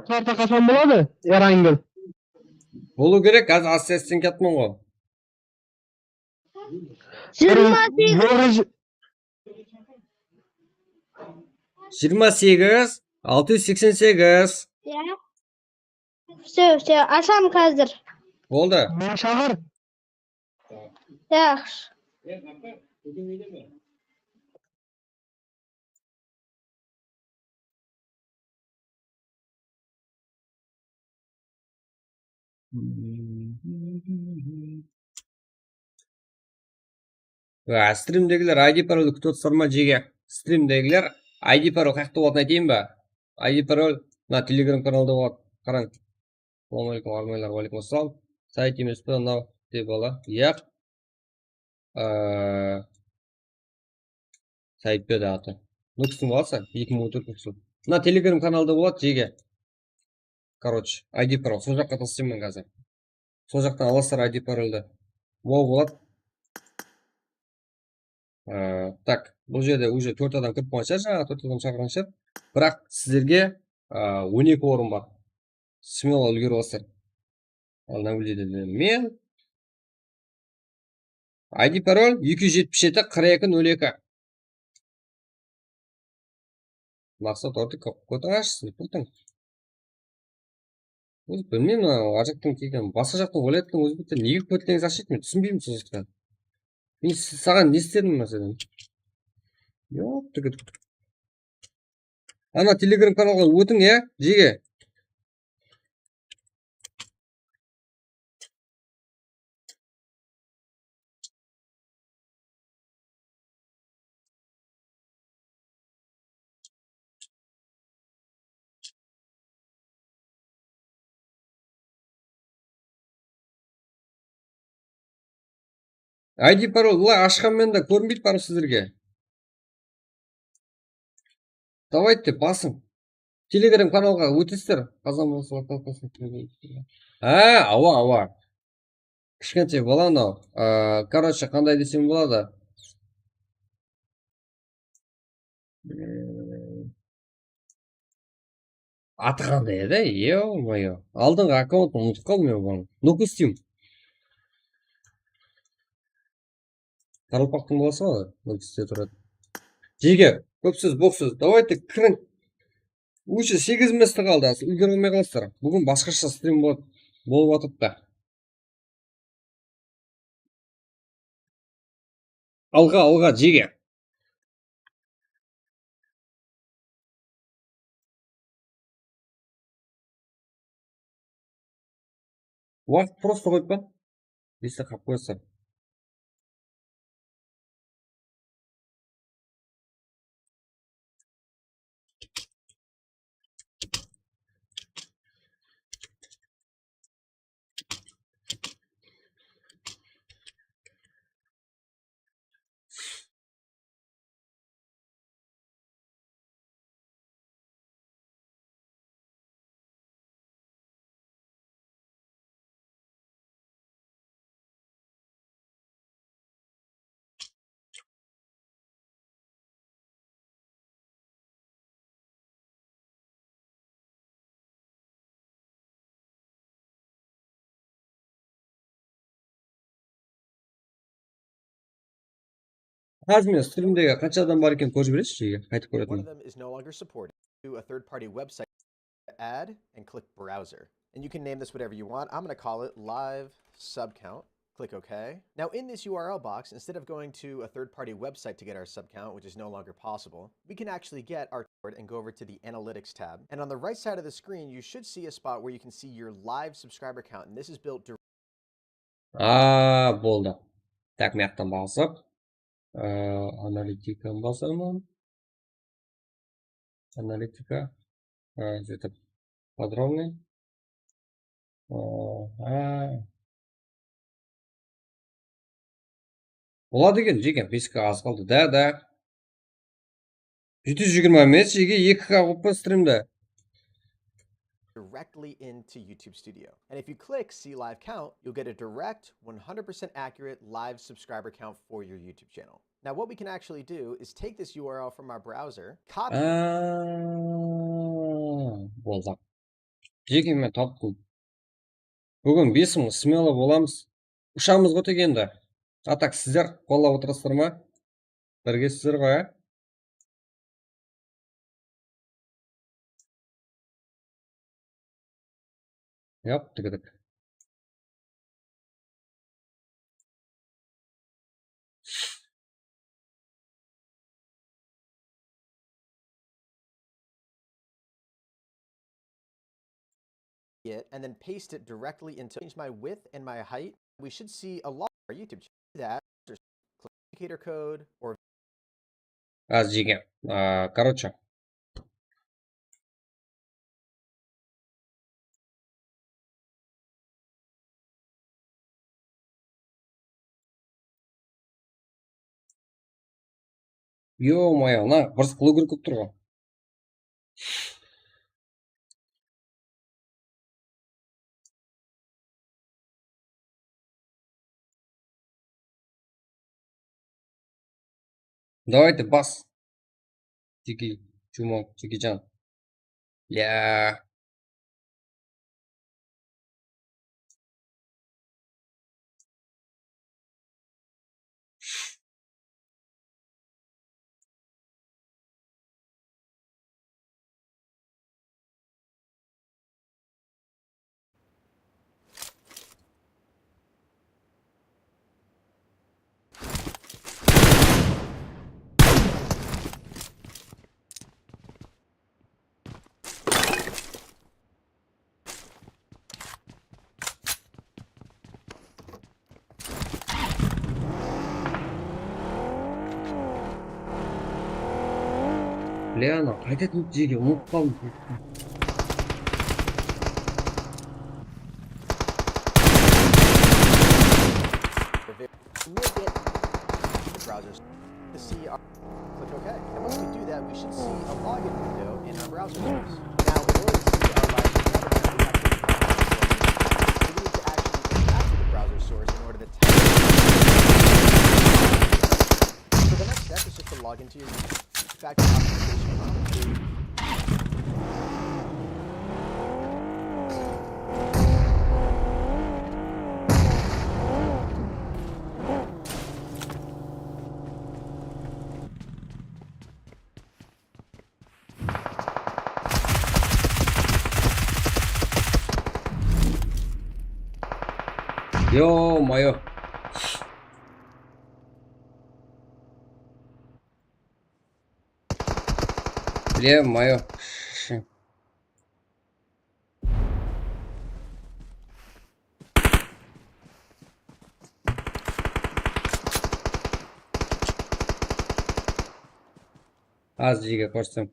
Karta qashan boladı? Erangel. Bolıw kerek, házir asta-asta kiyatman ǵo. Jigirma segiz. Jigirma segiz altı júz seksen segiz. Ya. Все, все, asham házir. Boldı. Meni shaqır. Yaqshı. Wa, strimdegiler I D paroldi kútip otırsızlar ma, jege? Strimdegiler I D parol qayaqta bolatın aytayın ba? I D parol mına Telegram kanalda boladı. Qarań. Assalawma aleykum, armaylar. Wa aleykum assalam. Sayt emes pe mınaw, dep ala. Yaq. Aa, sayt pe edi atı. Nókistiń balası, eki mıń on tórt nókis. Mına Telegram kanalda boladı, jege. Короче, I D parol. Sol jaqqa taslayman házir. Sol jaqtan alasızlar I D paroldi. Mınaw boladı. Aa, так, bul jerde уже tórt adam kirip qoyǵan shıǵar, jańa tórt adam shaqırǵan shıǵar. Biraq sizlerge, aa, on eki orın bar. Смело úlgerip alasızlar. Al, nablюдение men. I D parol eki júz jetpis jeti qırq eki nol eki. Maqsat, orta kótiń ashsın, kótiń. Ózi bilmeymen, mına, ar jaqtan kelgen, basqa jaqtan oylayatırman, ózbekler nege kótleńiz ashaydı, men túsinbeymen sol zatqa. Men si-, saǵan ne istedim, máselen? Yoq, tık, tık. Ana, Telegram kanalǵa ótiń, ya, jege. I D parol, bılay ashqanmen de kórinbeydi parol sizlerge. Давайте, basıń. Telegram kanalǵa ótesizler. Qazan bolsa, ha, awa, awa. Kishkentay bala mınaw. Aa, короче, qanday desem boladı? Atı qanday edi? Ё-моё. Aldınǵı akkauntın umıtıp qaldım men bunıń. Допустим. Qaraqalpaqtıń balası ǵoy, Nókiste turadı. Jege, kóp sóz, boq sóz. Давайте, kiriń. Уже segiz mesti qaldı, úlgere almay qalasızlar. Búgin basqasha strim boladı, bolıp atırıptı. Alǵa, alǵa, jege. Waqıt просто qoyıp pa? Beste qap qoysa. Házir men strimdegi qansha adam bar ekenin kórip jibereyinshi, qaytıp kóretuǵın. One of them is no longer supported. To a third-party website, add and click browser. And you can name this whatever you want. I'm gonna call it live subcount. Click OK. Now in this U R L box, instead of going to a third-party website to get our sub count, which is no longer possible, we can actually get our and go over to the analytics tab. And on the right side of the screen, you should see a spot where you can see your live subscriber count. And this is built directly. A, boldı. Tak, mıyaqtan basıp, e, analitikanı basaman. Analitika. E, zıtıp, подробный. E, a. Boladı eken, jeke, besh K az qaldı. Da, da. Jeti júz jigirma emes, jeke, eki K qoyıp pa strimde. Directly into YouTube Studio. And if you click See Live Count, you'll get a direct, one hundred percent accurate live subscriber count for your YouTube channel. Now, what we can actually do is take this U R L from our browser, copy. A, boldı. Jeke, men taptım. Búgin besiń smelo bolamız. Ushamız ǵo tek endi. A tak sizler qollap otırasızlar ma? Birgesizler ǵoy, a? Yap, tigidik. It and then paste it directly into, change my width and my height. We should see a lot of our YouTube channel. Do that, or click indicator code or Az jegen. A, короче. Ё-моё, mına bir qılıw kerek bolıp tur ǵo. Давайте, bas. Jeki, Juma, Jekijan. Ya. Bile, ana, qayta túnip jerge umıtıp qaldım. The browsers to see our, click OK. And once we do that, we should see a login window in our browser source. Now, in order to see our live camera, we have to, so we need to actually go back to the browser source in order to test. So the next step is just to log into your back to optimization. Ё-моё. Ё-моё. Az jege qoshsam.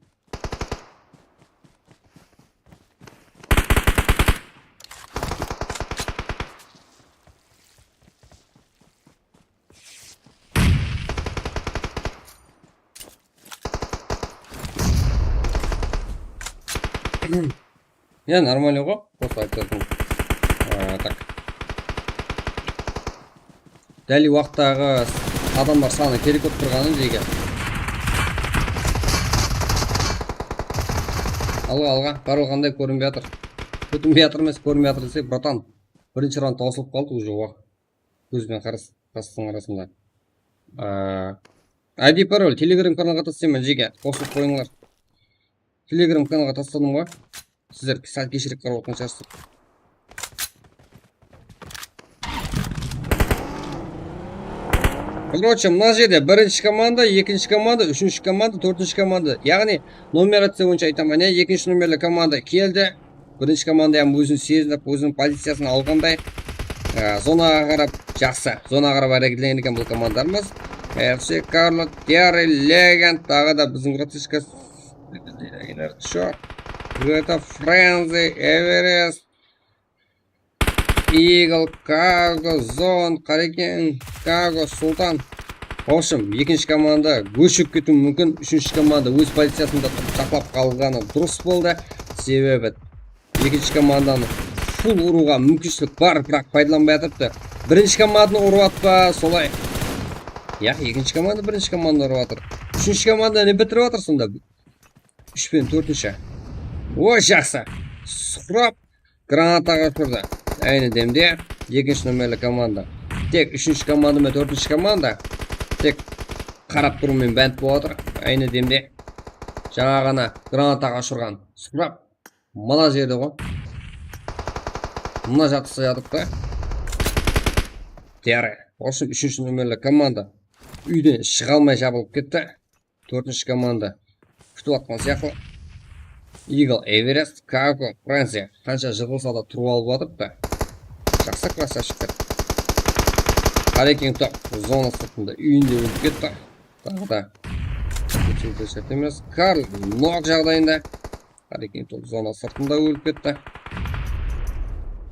Ya, нормально ǵo, просто aytıp atırdım. Aa, tak. Dál waqıttaǵı adamlar sanı kerek bolıp turǵanı jege. Alǵa, alǵa, barıp atırǵanday kórinbey atır. Kórinbey atır emes, kórinbey atır dese, bratan, birinshi raund tawsılıp qaldı, уже waq. Kóz benen qaras-, qastın arasında. Aa, I D parol, Telegram kanalǵa taslayman, jege. Qosılıp qoyıńlar. Telegram kanalǵa tasladım ǵoy. Sizler sál keshirek qarap otırǵan shıǵarsızlar. Короче, mına jerde birinshi komanda, ekinshi komanda, úshinshi komanda, tórtinshi komanda. Yaǵnıy, numeraciya boyınsha aytaman, ya, ekinshi nomerli komanda keldi. Birinshi komanda hám ózin sezinip, óziniń poziciyasın alǵanday. E, zonaǵa qarap, jaqsı. Zonaǵa qarap háreketlengen eken bul komandalarımız. F C Karlo, Terry, Legend, taǵı da biziń bratishka. Что? Greta Frenzy, Everest. Eagle, Kago, Zon, Qarekin, Kago, Sultan. В общем, ekinshi komanda góship ketiwi múmkin, úshinshi komanda óz poziciyasında turıp saqlap qalǵanı durıs boldı. Sebebi ekinshi komandanı full urıwǵa múmkinshilik bar, biraq paydalanbay atırıptı. Birinshi komandanı urıp atpa, solay. Ya, ekinshi komanda birinshi komandanı urıp atır. Úshinshi komanda ne bitirip atır sonda? Úsh penen tórtinshi. O, jaqsı. Suqrap granataǵa ushırdı. Aynı demde ekinshi nomerli komanda. Tek úshinshi komanda menen tórtinshi komanda tek qarap turıw menen bánt bolıp atır. Aynı demde jańa ǵana granataǵa ushırǵan Suqrap mına jerde ǵoy. Mına jaqsı jatıptı. Terry. Usı úshinshi nomerli komanda úyden shıǵa almay jabılıp ketti. Tórtinshi komanda kútip atqan sıyaqlı. Eagle, Everest, Kago, Franciya qansha jıǵılsa da turıp alıp atırıptı. Jaqsı, krasavshikler. Qarekin top zona sırtında úyinde ólip ketti. Taǵı da kóteriwge shárt emes. Karl nok jaǵdayında. Qarekin top zona sırtında ólip ketti.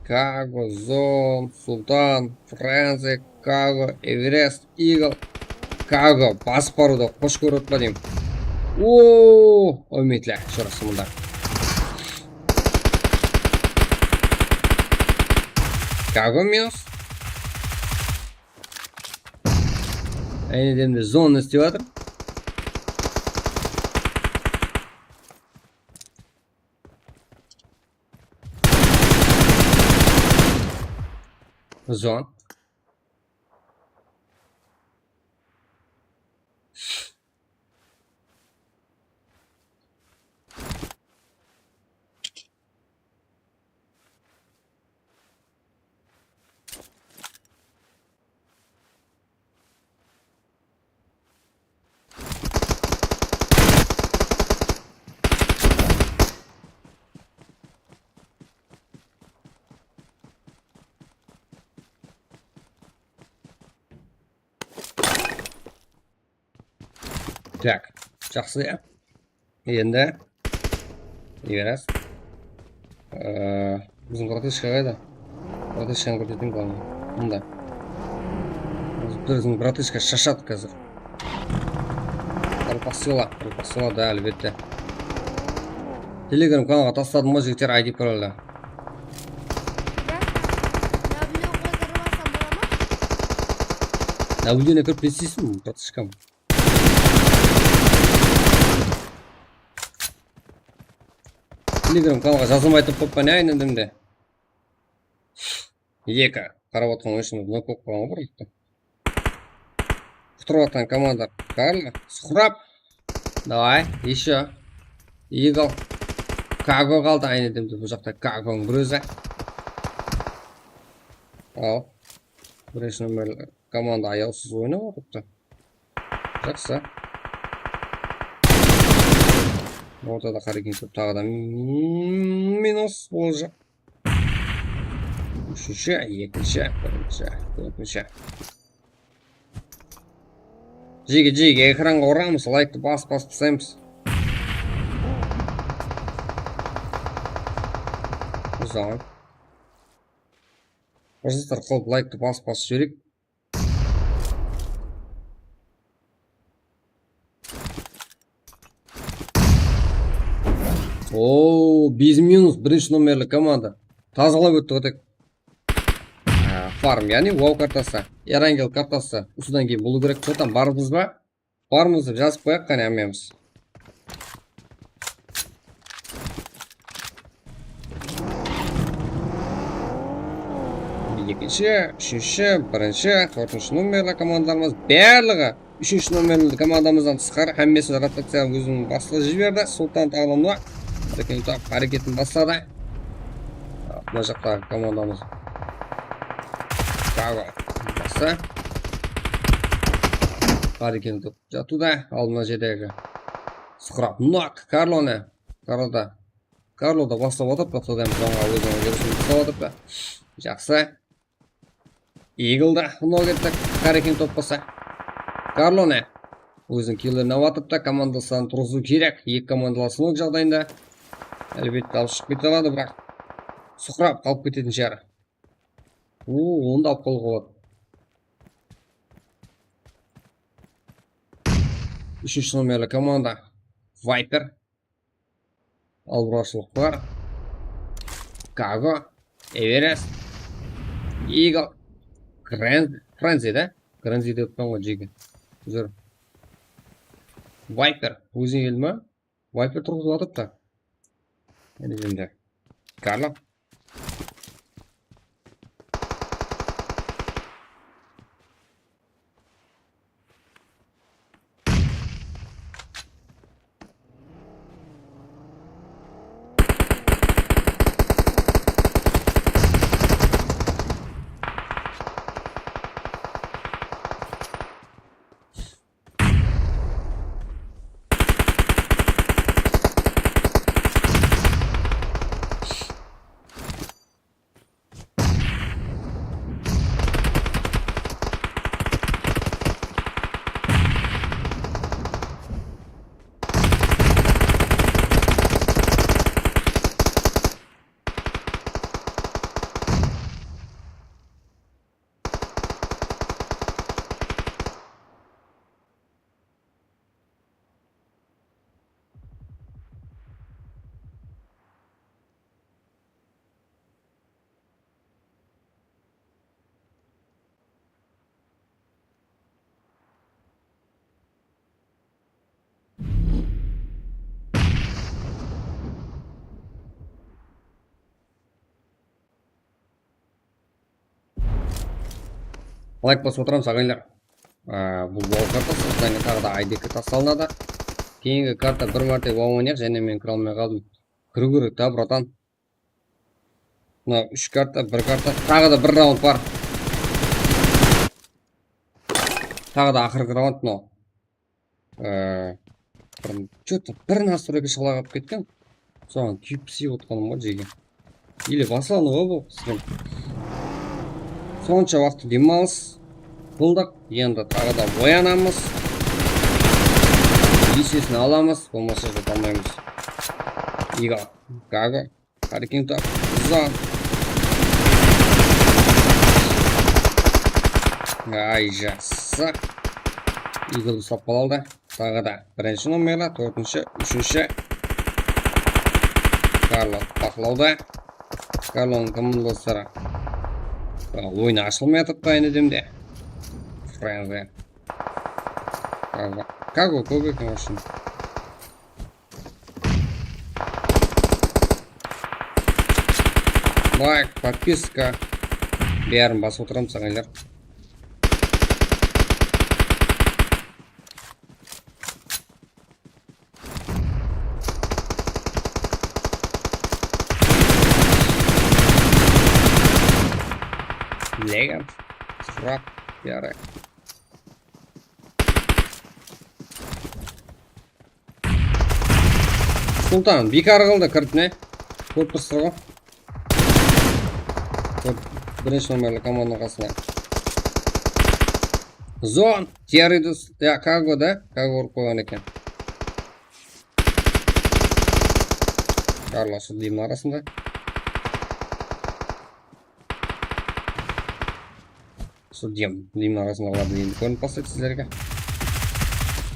Kago, Zon, Sultan, Frenzy, Kago, Everest, Eagle, Kago. Basıp barıwdı xosh kórip atpa deymen. Oo, úmidli, shorası mında. Kago minus. Aynı demde zonna islep atır. Zon. Tak, jaqsı ya. Endi, Everest. Ee, biziń bratishka qayda? Bratishkanı kórseteyin, главное. Mında. Biziń bratishka shashadı házir. Rıpasıyla, rıpasıyla da, álbette. Telegram kanalǵa tasladım ǵoy, jigitler, I D paroldi. Nabliyeni kirip ne isteysiń, bratishkam? Telegram kanalǵa jazılmay turıp qoyıppan, ya, aynan demde. Eki. Qarap otırǵan oyınshımız nok bolıp qalǵan ǵoy, bir. Qutırıp atqan komanda Karl. Suqrap. Davay, ещё. Eagle. Kago qaldı, aynan demde bul jaqta Kagonıń bir ózi. Al. Birinshi nomerli komanda ayawsız oynap otırıptı. Jaqsı. Ortada Qarekin top taǵı da minus bolajaq. Úshinshi, ekinshi, birinshi, tórtinshi. Jege, jege ekranǵa uramız, layktı basıp, basıp taslaymız. Uzan. Izıtır qılıp layktı basıp, basıp jibereyik. Oo, biz minus birinshi nomerli komanda. Tazalap ótti tek. Á, farm, yaǵnıy wow kartası, Erangel kartası. Usıdan keyin bolıw kerek. Что там, barmız ba? Barmız dep jazıp qoyaq qáne hámmemiz. Ekinshi, úshinshi, birinshi, tórtinshi nomerli komandalarımız barlıǵı. Úshinshi nomerli komandamızdan tısqarı hámmesi rotaciya óziniń baslıǵı jiberdi. Sultan taǵı da mına. Qarekin top háreketin basladı. Mına jaqtaǵı komandamız. Bravo. Bassa. Bar eken dep jatıwda, aldına jedegi. Sıqırap, nok, Karlonı. Karloda. Karloda baslap atırıptı, T D M zonǵa óziniń jumısın baslap atırıptı. Jaqsı. Eagle da nok etti, Hurricane top basa. Karlonı. Óziniń killerin alıp atırıptı, komandasın turǵızıw kerek. Eki komandalar sınok jaǵdayında. Álbette, alıp shıǵıp kete aladı, biraq Sıqırap qalıp ketetin shıǵar. Oo, onı da alıp qalıwǵa boladı. Úshinshi nomerli komanda Viper. Alburashılıq bar. Kago, Everest, Eagle, Grenz, Frenzy da? Grenzy dep atpan ǵoy, jege. Júr. Viper, ózine keldi ma? Viper turǵızıp atırıptı. Endi, endi. Karlo. Layk basıp otıramız, aǵaylar. Aa, bul wow karta, sırttan keyin taǵı da I D K taslalınadı. Keyingi karta bir márte wow oynayıq, jáne men kire almay qaldım. Kiriw kerek ta, bratan. Mına úsh karta, bir karta, taǵı da bir raund bar. Taǵı da aqırǵı raund mınaw. Ee, bir, что-то bir nastroyka shala qalıp ketken. Soǵan kúyip sıyıp otqanım ǵoy, jege. Ele baslanıwı bul stream. Sonsha waqıt dem alıs qıldıq. Endi taǵı da oyanamız. Esesin alamız, bolmasa jata almaymız. Iga, Gago. Háreken tap. Uzan. Ay, jaqsı. Eagle uslap qalalı da. Taǵı da birinshi nomerli, tórtinshi, úshinshi. Karlo baqlawda. Karlonıń komandasları. Oyın ashılmay atırıptı aynı demde. Frenzy. Kago, Kago kóp eken, в общем. Layk, podpiska. Bárin basıp otıramız, aǵaylar. Legan. Sıqırap, yaraydı. Sultan, biykar qıldı kirip ne? Kórip turıpsız ǵoy. Kórip, birinshi nomerli komandanıń qasına. Zon, Tiyarıydı, ya, Kago da, Kago urıp qoyǵan eken. Karlo usı demniń arasında. Usı dem, demniń arasında olardıń endi kórinip baslaydı sizlerge.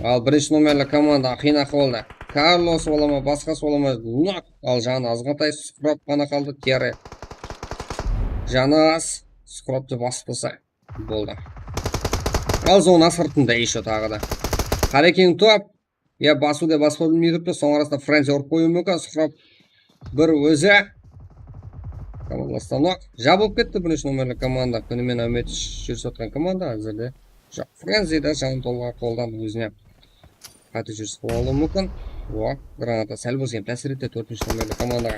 Al, birinshi nomerli komanda qıyın ahwalda. Karlosı bola ma, basqası bola ma, nok. Al, janı azǵantay, Suqrap ǵana qaldı, Tiyarı. Janı az, Suqraptı basıp tasa. Boldı. Al, zona sırtında ещё taǵı da. Qarekeń top. Ya, basıwda basıp bilmey turıptı, soń arasında Frenzy urıp qoyıwı múmkin, Suqrap bir ózi. Komanda stanok. Jabılıp ketti birinshi nomerli komanda. Kúni menen áwmet júrisip atqan komanda házirde. Joq, Frenzy da janı tolǵan qoldan ózine. Qáte júris qılıp alıwı múmkin. O, granata sál bolsa hám tásir etti tórtinshi nomerli komandaǵa.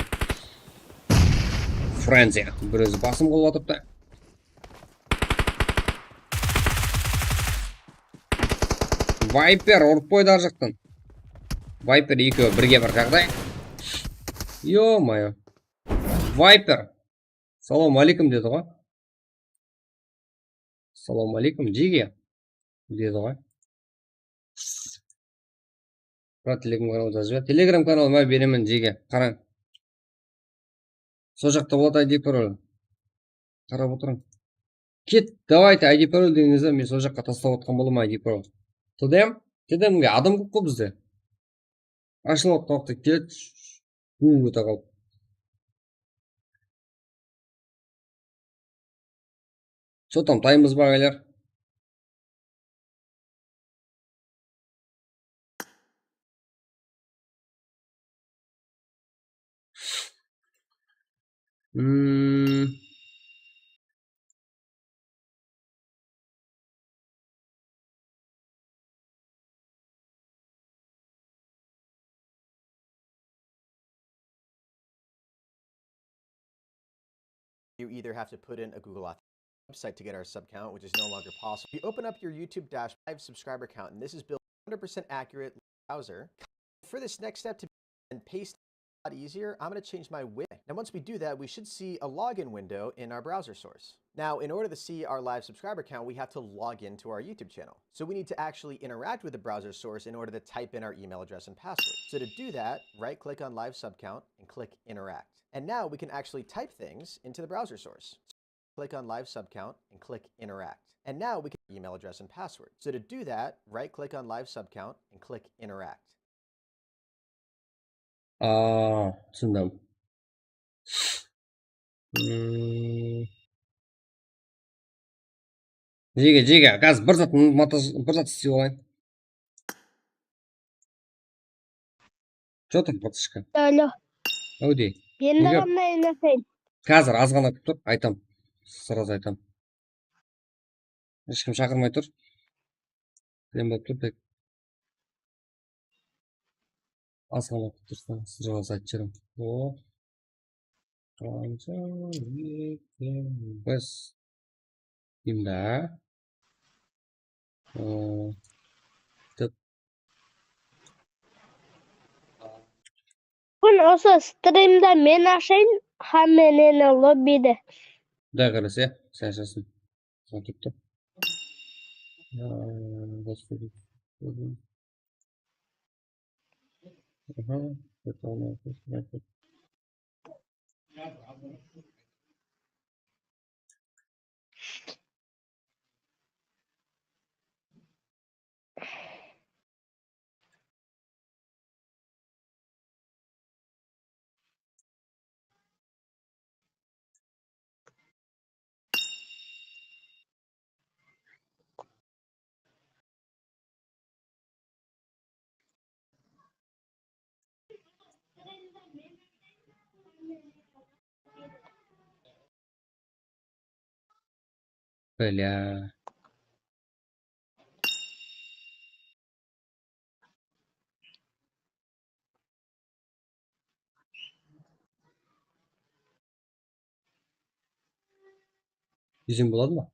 Frenzy bir ózi basım qılıp atırıptı. Viper urıp qoydı ar jaqtan. Viper ekewi birge bir jaǵday. Yo-moyo. Viper. Salawma aleykum dedi ǵoy. Salawma aleykum, jige. Dedi ǵoy. Brat, Telegram kanal jazıp ber. Telegram kanalıma beremen, jige. Qarań. Sol jaqta boladı I D parol. Qarap otırıń. Ket, давайте, I D parol degenińizde men sol jaqqa taslap atqan bolaman I D parol. T D M? T D M-ge adam kóp ǵoy bizde. Ashılıp atqan waqıtta keledi. Uuu, ete qaldı. Что там, taymız ba, ágeler? Hmm. You either have to put in a Google Auth website to get our sub count, which is no longer possible. You open up your YouTube dash live subscriber count, and this is built one hundred percent accurate browser. For this next step to and paste a lot easier, I'm going to change my win. Now, once we do that, we should see a login window in our browser source. Now, in order to see our live subscriber count, we have to log into our YouTube channel. So we need to actually interact with the browser source in order to type in our email address and password. So to do that, right click on live sub count and click interact. And now we can actually type things into the browser source. Click on live sub count and click interact. And now we can email address and password. So to do that, right click on live sub count and click interact. Aa, túsindim. Hmm. Jege, jege, gaz bir zat, montaj, bir zat islep alayın. Что там, братишка? Alo. Áwde. Endi nege? Qanday aytayın? Házir azǵana kútip tur, aytam. Сразу aytam. Hesh kim shaqırmay tur. Kren bolıp tur, tek. Azǵana kútip tursań, сразу aytıp jiberemen. O. Qansha ekenbiz. Deyim da. Ee, tıp. Búgin usı strimde men ashayın, hámme neni lobbide. Quday qálese, sen ashasın. Sen turıptı. Ee, bas qoy. Aha, Bля. Desem boladı ma?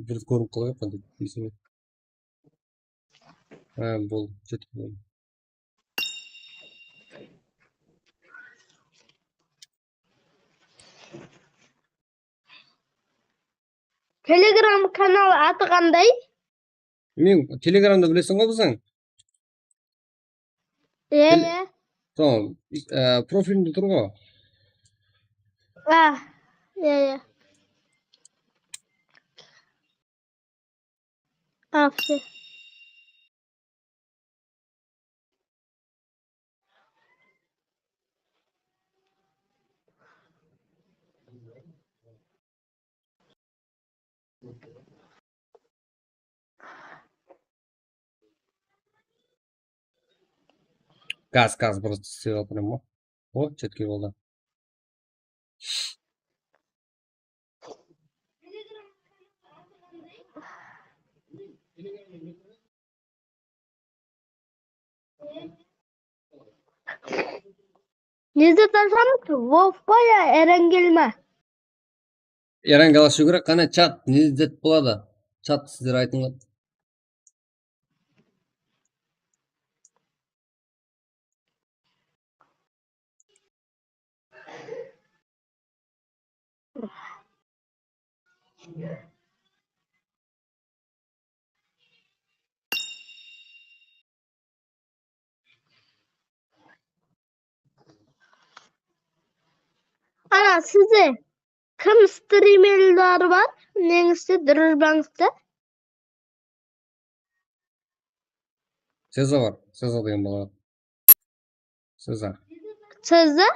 Bir kórinip qala qoyıppan dep desem. Ha, boldı, jetip boldı. Telegram kanal atı qanday? Men Telegramda bileseń ǵoy biziń. Iya, iya. Tamam. E, profilimde tur ǵoy. Ah, iya, iya. Afsi. Gaz, gaz, просто islep atırman ǵoy. O, четкий boldı. Nezde tanışamız? Wolf pa ya Erangel ma? Erangel ashıw kerek, qáne chat, nezde boladı? Chat sizler aytıńlar. Ana, sizde kim strimerler bar? Neńizde, drujbańızda? Seza bar. Seza degen bala. Seza. Seza?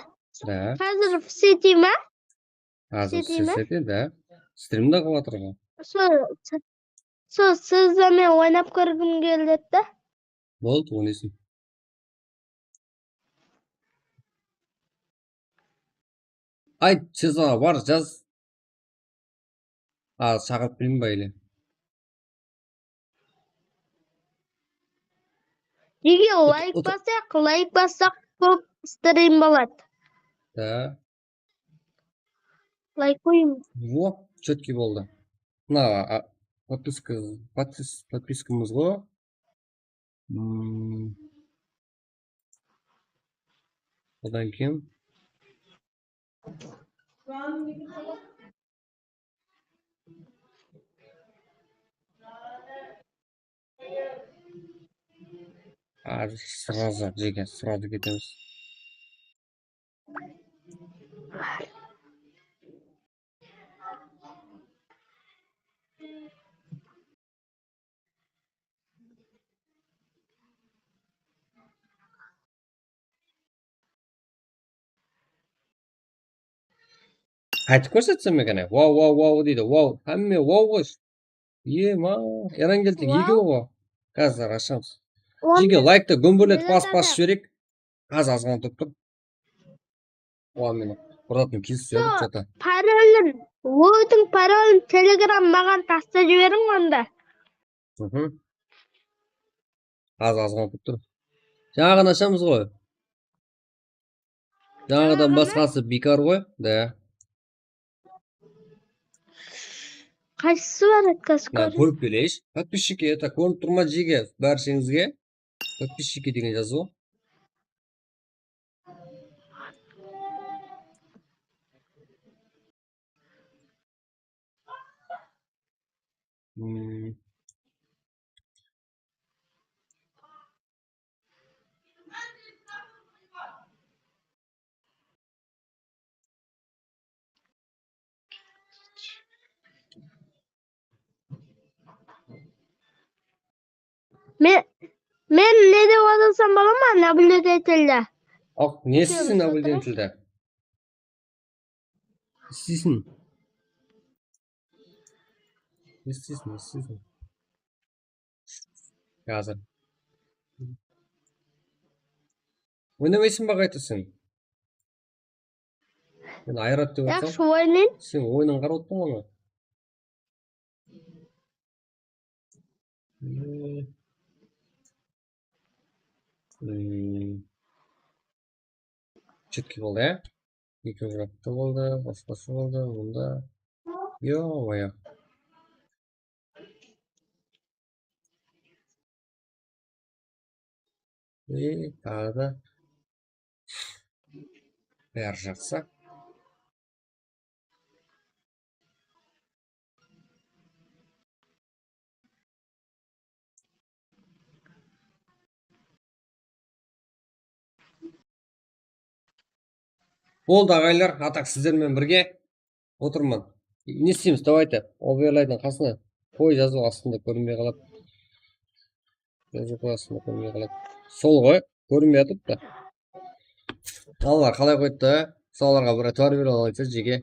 Da. Házir seti ma? Házir seti ma? Seti, da. Strimde qılıp atır ǵoy. Sol, sol Seza menen oynap kórgim keledi da. Boldı, oynaysın. Ayt, Sezaǵa bar, jaz. A, shaqırıp bileyim ba ele? Nege layk basaq, layk bassaq, kóp strim boladı. Da. Layk qoyıń. Vo, chetkiy boldı. Mına, a, podpiska, podpis-, podpiskamız ǵo. Hmm. Odan keyin. Házir сразу, jeke, сразу ketemiz. Qaytıp kórsetsem eken, e? Wow, wow, wow deydi. Wow, hámme wow ǵoy. Ema, Erangeldiń ekewi ǵo. Házir ashamız. Jeke, laykta gómberlet basıp basıp jibereyik. Házir azǵana turıp tur. Oǵan meni uratuǵın kez suyadıq jata. Parolin, WoWdiń parolin Telegram maǵan taslap jiberiń onda. Házir azǵana turıp tur. Jańaǵan ashamız ǵoy. Jańaǵıdan basqası biykar ǵoy. Da. Qaysısı bar edi, kórip keleyinshi. Podpischikke, это, kórinip tur ma, jeke, bársheńizge? Podpischikke degen jazıw. Hmm. Men, men ne dep otırsam bola ma, наблюдательde? Aq, ne isleysiz наблюдательde? Isleysin. Isleysin, isleysin. Házir. Oynamaysın ba qayta sen? Men ayıradı dep aytsam. Yaqshı, oynayın. Sen oyının qarap otırsań ǵoy. Hmm. Chetki boldı, ya? Eki jaqta boldı, basqası boldı, mında. Yo-moyo. E, taǵı da. Bári jaqsı. Boldı, aǵaylar, a tak sizler menen birge otırman. Ne isleymiz, давайте, overlaydıń qasına qoy, jazıw astında kórinbey qaladı. Jazıw astında kórinbey qaladı. Sol ǵoy, kórinbey atırıptı. Mınalar qalay qoydı da? Solarǵa bir itibar bere alaysa, jeke.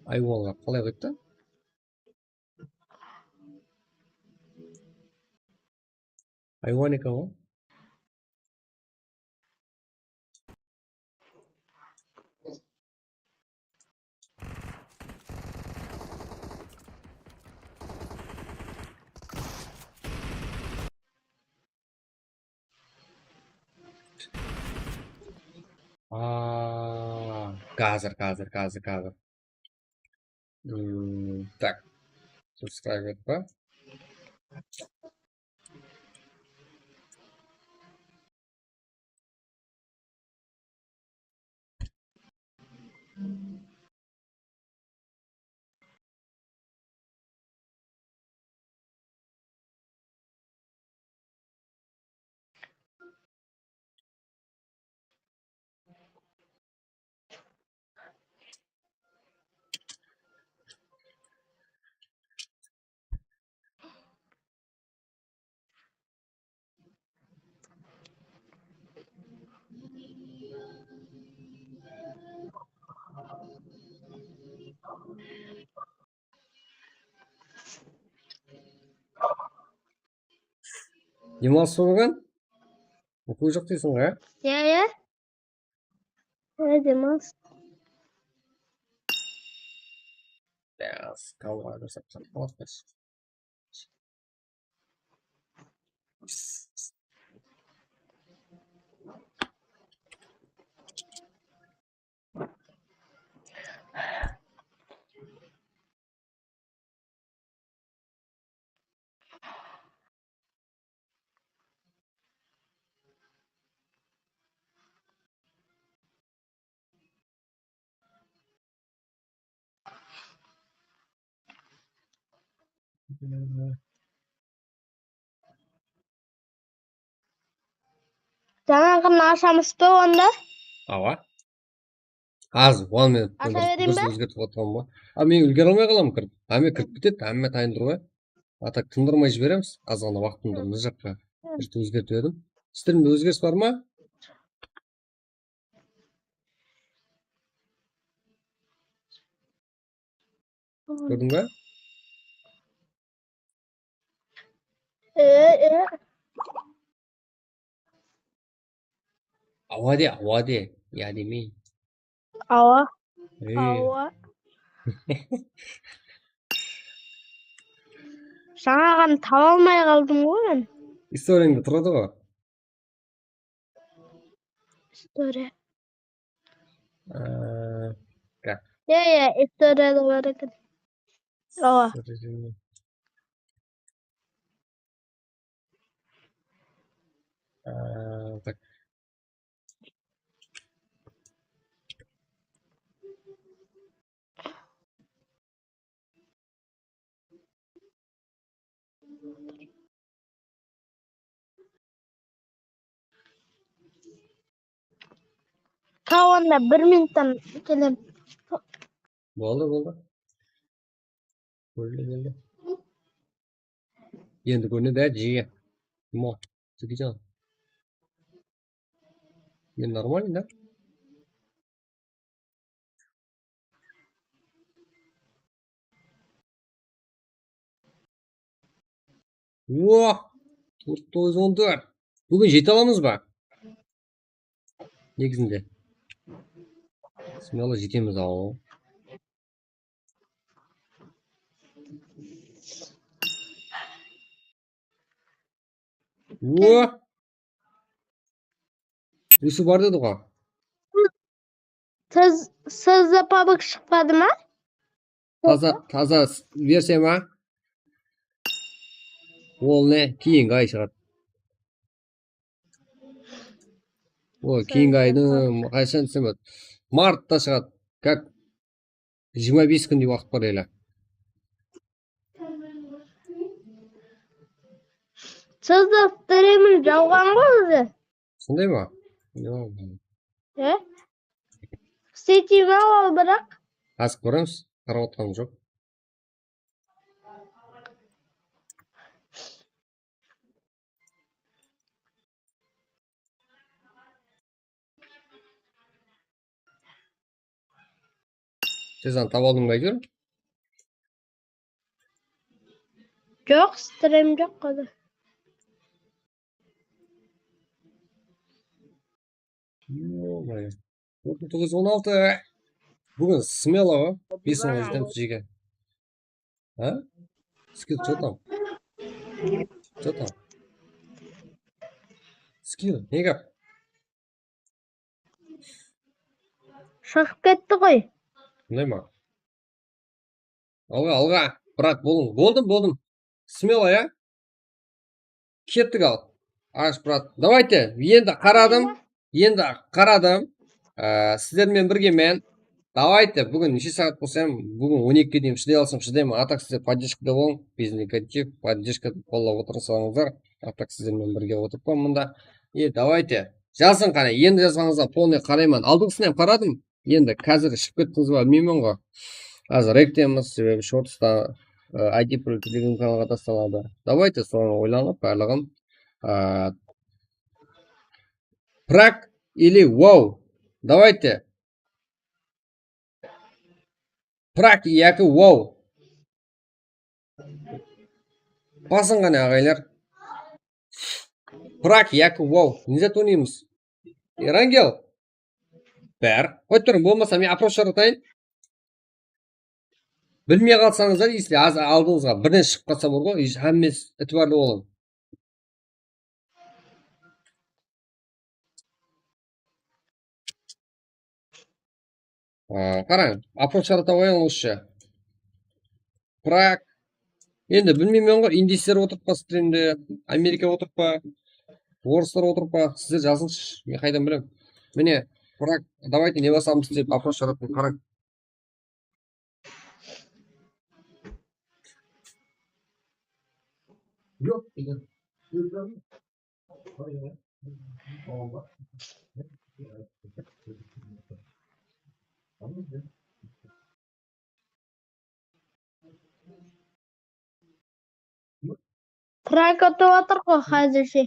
Aywanlar qalay qoydı da? Aywan eken ǵoy. Aa, házir, házir, házir, házir. Hmm, tak. Subscribe etpe. Dem alıs pa búgin? Oqıw joq deyseń ǵoy, á? Iya, iya. Iya, dem alıs. Biraz kalmadı, sap-sap. Jańaǵını ashamız ba onda? Awa. Az, on minut. Asha bereyin be? Ózgertip atırman ba? A, men úlgere almay qalaman kirip. Hámme kirip ketedi, hámme tayın tur ǵoy. A tak tındırmay jiberemiz. Azǵana waqtımdı mına jaqqa bir ózgertip edim. Streamde ózgeris bar ma? Kórdiń ba? E, e. Awa de, awa de. Ya demey. Awa. Ey. Awa. Jańaǵını taba almay qaldım ǵoy men. Istoriyańda turadı ǵoy. Istoriya. Ee, gáp. Iya, iya, istoriyada bar eken. Awa. Ee, tak. Ka onda bir minuttan kelem. Boldı, boldı. Boldı, boldı. Endi kóne de jiye. Mo, jigitjan. Endi normalno da. Wah! Tórt toǵız on tórt. Búgin jete alamız ba? Negizinde. Smelo jetemiz-aw. Wah! Usı bar dedi ǵoy. Siz, sizde pabık shıqpadı ma? Taza, taza s-, versiya ma? Ol ne? Keyingi ay shıǵadı. Ol keyingi aydıń qashan desem boladı? Martta shıǵadı. Как? Jigirma bes kúndey waqıt bar ele. Siz de stremin jawǵan ǵoy ózi. Sonday ma? Yoq. E? Isletey ma ol, biraq? Házir kóremiz, qarap otqanım joq. Siz anı taba aldıń ba, áytewir? Joq, stream joq házir. Yo-moyo. Tórt mıń toǵız júz on altı. Búgin smelo, bes mıń júz jigirma. Ha? Skil, что там? Что там? Skil, ne gáp? Shıǵıp ketti ǵoy. Qanday ma? Alǵa, alǵa, brat, bolıń. Boldım, boldım. Smelo, ya? Kettik al. Ash, brat. Давайте, endi qaradım. Endi qaradım. Á, sizler menen birge men. Давайте, búgin neshe saat bolsa ham, búgin on ekige deyin shıday alsam shıdayman. A tak sizler поддержкада bolıń. Без негатив, поддержка, qollap otırıń, salańızlar. A tak sizler menen birge otırıppan mında. E, давайте. Jazıń qáne, endi jazǵanıńızǵa полный qarayman. Aldınǵısına ham qaradım. Endi házir shıǵıp kettińiz ba bilmeymen ǵoy. Házir rektemiz, sebebi shortsta, ı, I D pul Telegram kanalǵa taslanadı. Давайте, soǵan oylanıp, barlıǵın, ı, Prag ili wow. Давайте. Prag yaki wow. Basıń qáne, aǵaylar. Prag yaki wow. Neza toniymiz. Erangel. Ber. Qoyıp turıń, bolmasa men oпрос jaratayın. Bilmey qalsańızlar, если az aldıńızǵa birden shıǵıp qalsa bar ǵoy, hámmesi itibarlı bolıń. Aa, qarań, oпрос jarata qoyıń lучше. Prag. Endi bilmeymen ǵoy, indiycler otırıp pa strimde, Amerika otırıp pa, orıslar otırıp pa, sizler jazıńızshı, men qaydan bilem. Mine, Prag, давайте ne basamız dep oпрос jarattım, qarań. Prag utıp atır ǵo házirshe.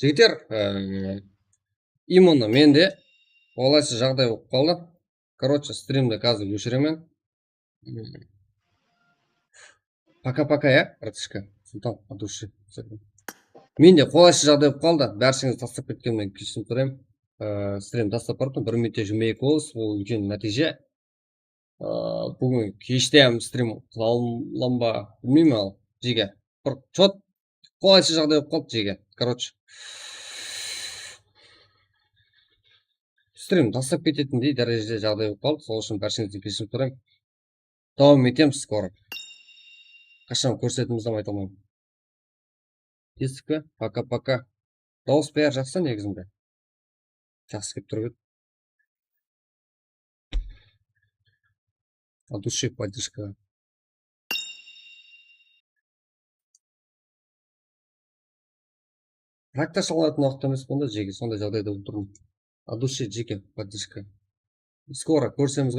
Jigitler, e, именно mende qolaysız jaǵday bolıp qaldı. Короче, strimdi házir óshiremen. Пока-пока, ya, братишка. Sultan, от души. Mende qolaysız jaǵday bolıp qaldı. Bársheńizdi taslap ketkenimden keshirim sorayman. E, strim taslap barıptım. Bir minut jigirma eki boldı. Ol úlken nátiyje. Aa, búgin keshte hám strim qıla alam ba, bilmeymen al, jeke. Bir chot qolaysız jaǵday bolıp qaldı, jeke. Короче, strim taslap ketetindey dárejede jaǵday bolıp qaldı. Sol ushın bársheńizden keshirim sorayman. Dawam etemiz skoro. Qashan kórisetimiz hám ayta almayman. Kestik pe? Пока-пока. Dawıs bári jaqsı negizinde. Jaqsı kelip turıp edi. От души поддержка. Prakta shalınatın waqıt emes bunda, jeke, sonday jaǵdayda bolıp turmın. От души, jeke, поддержка. Skoro kórisemiz.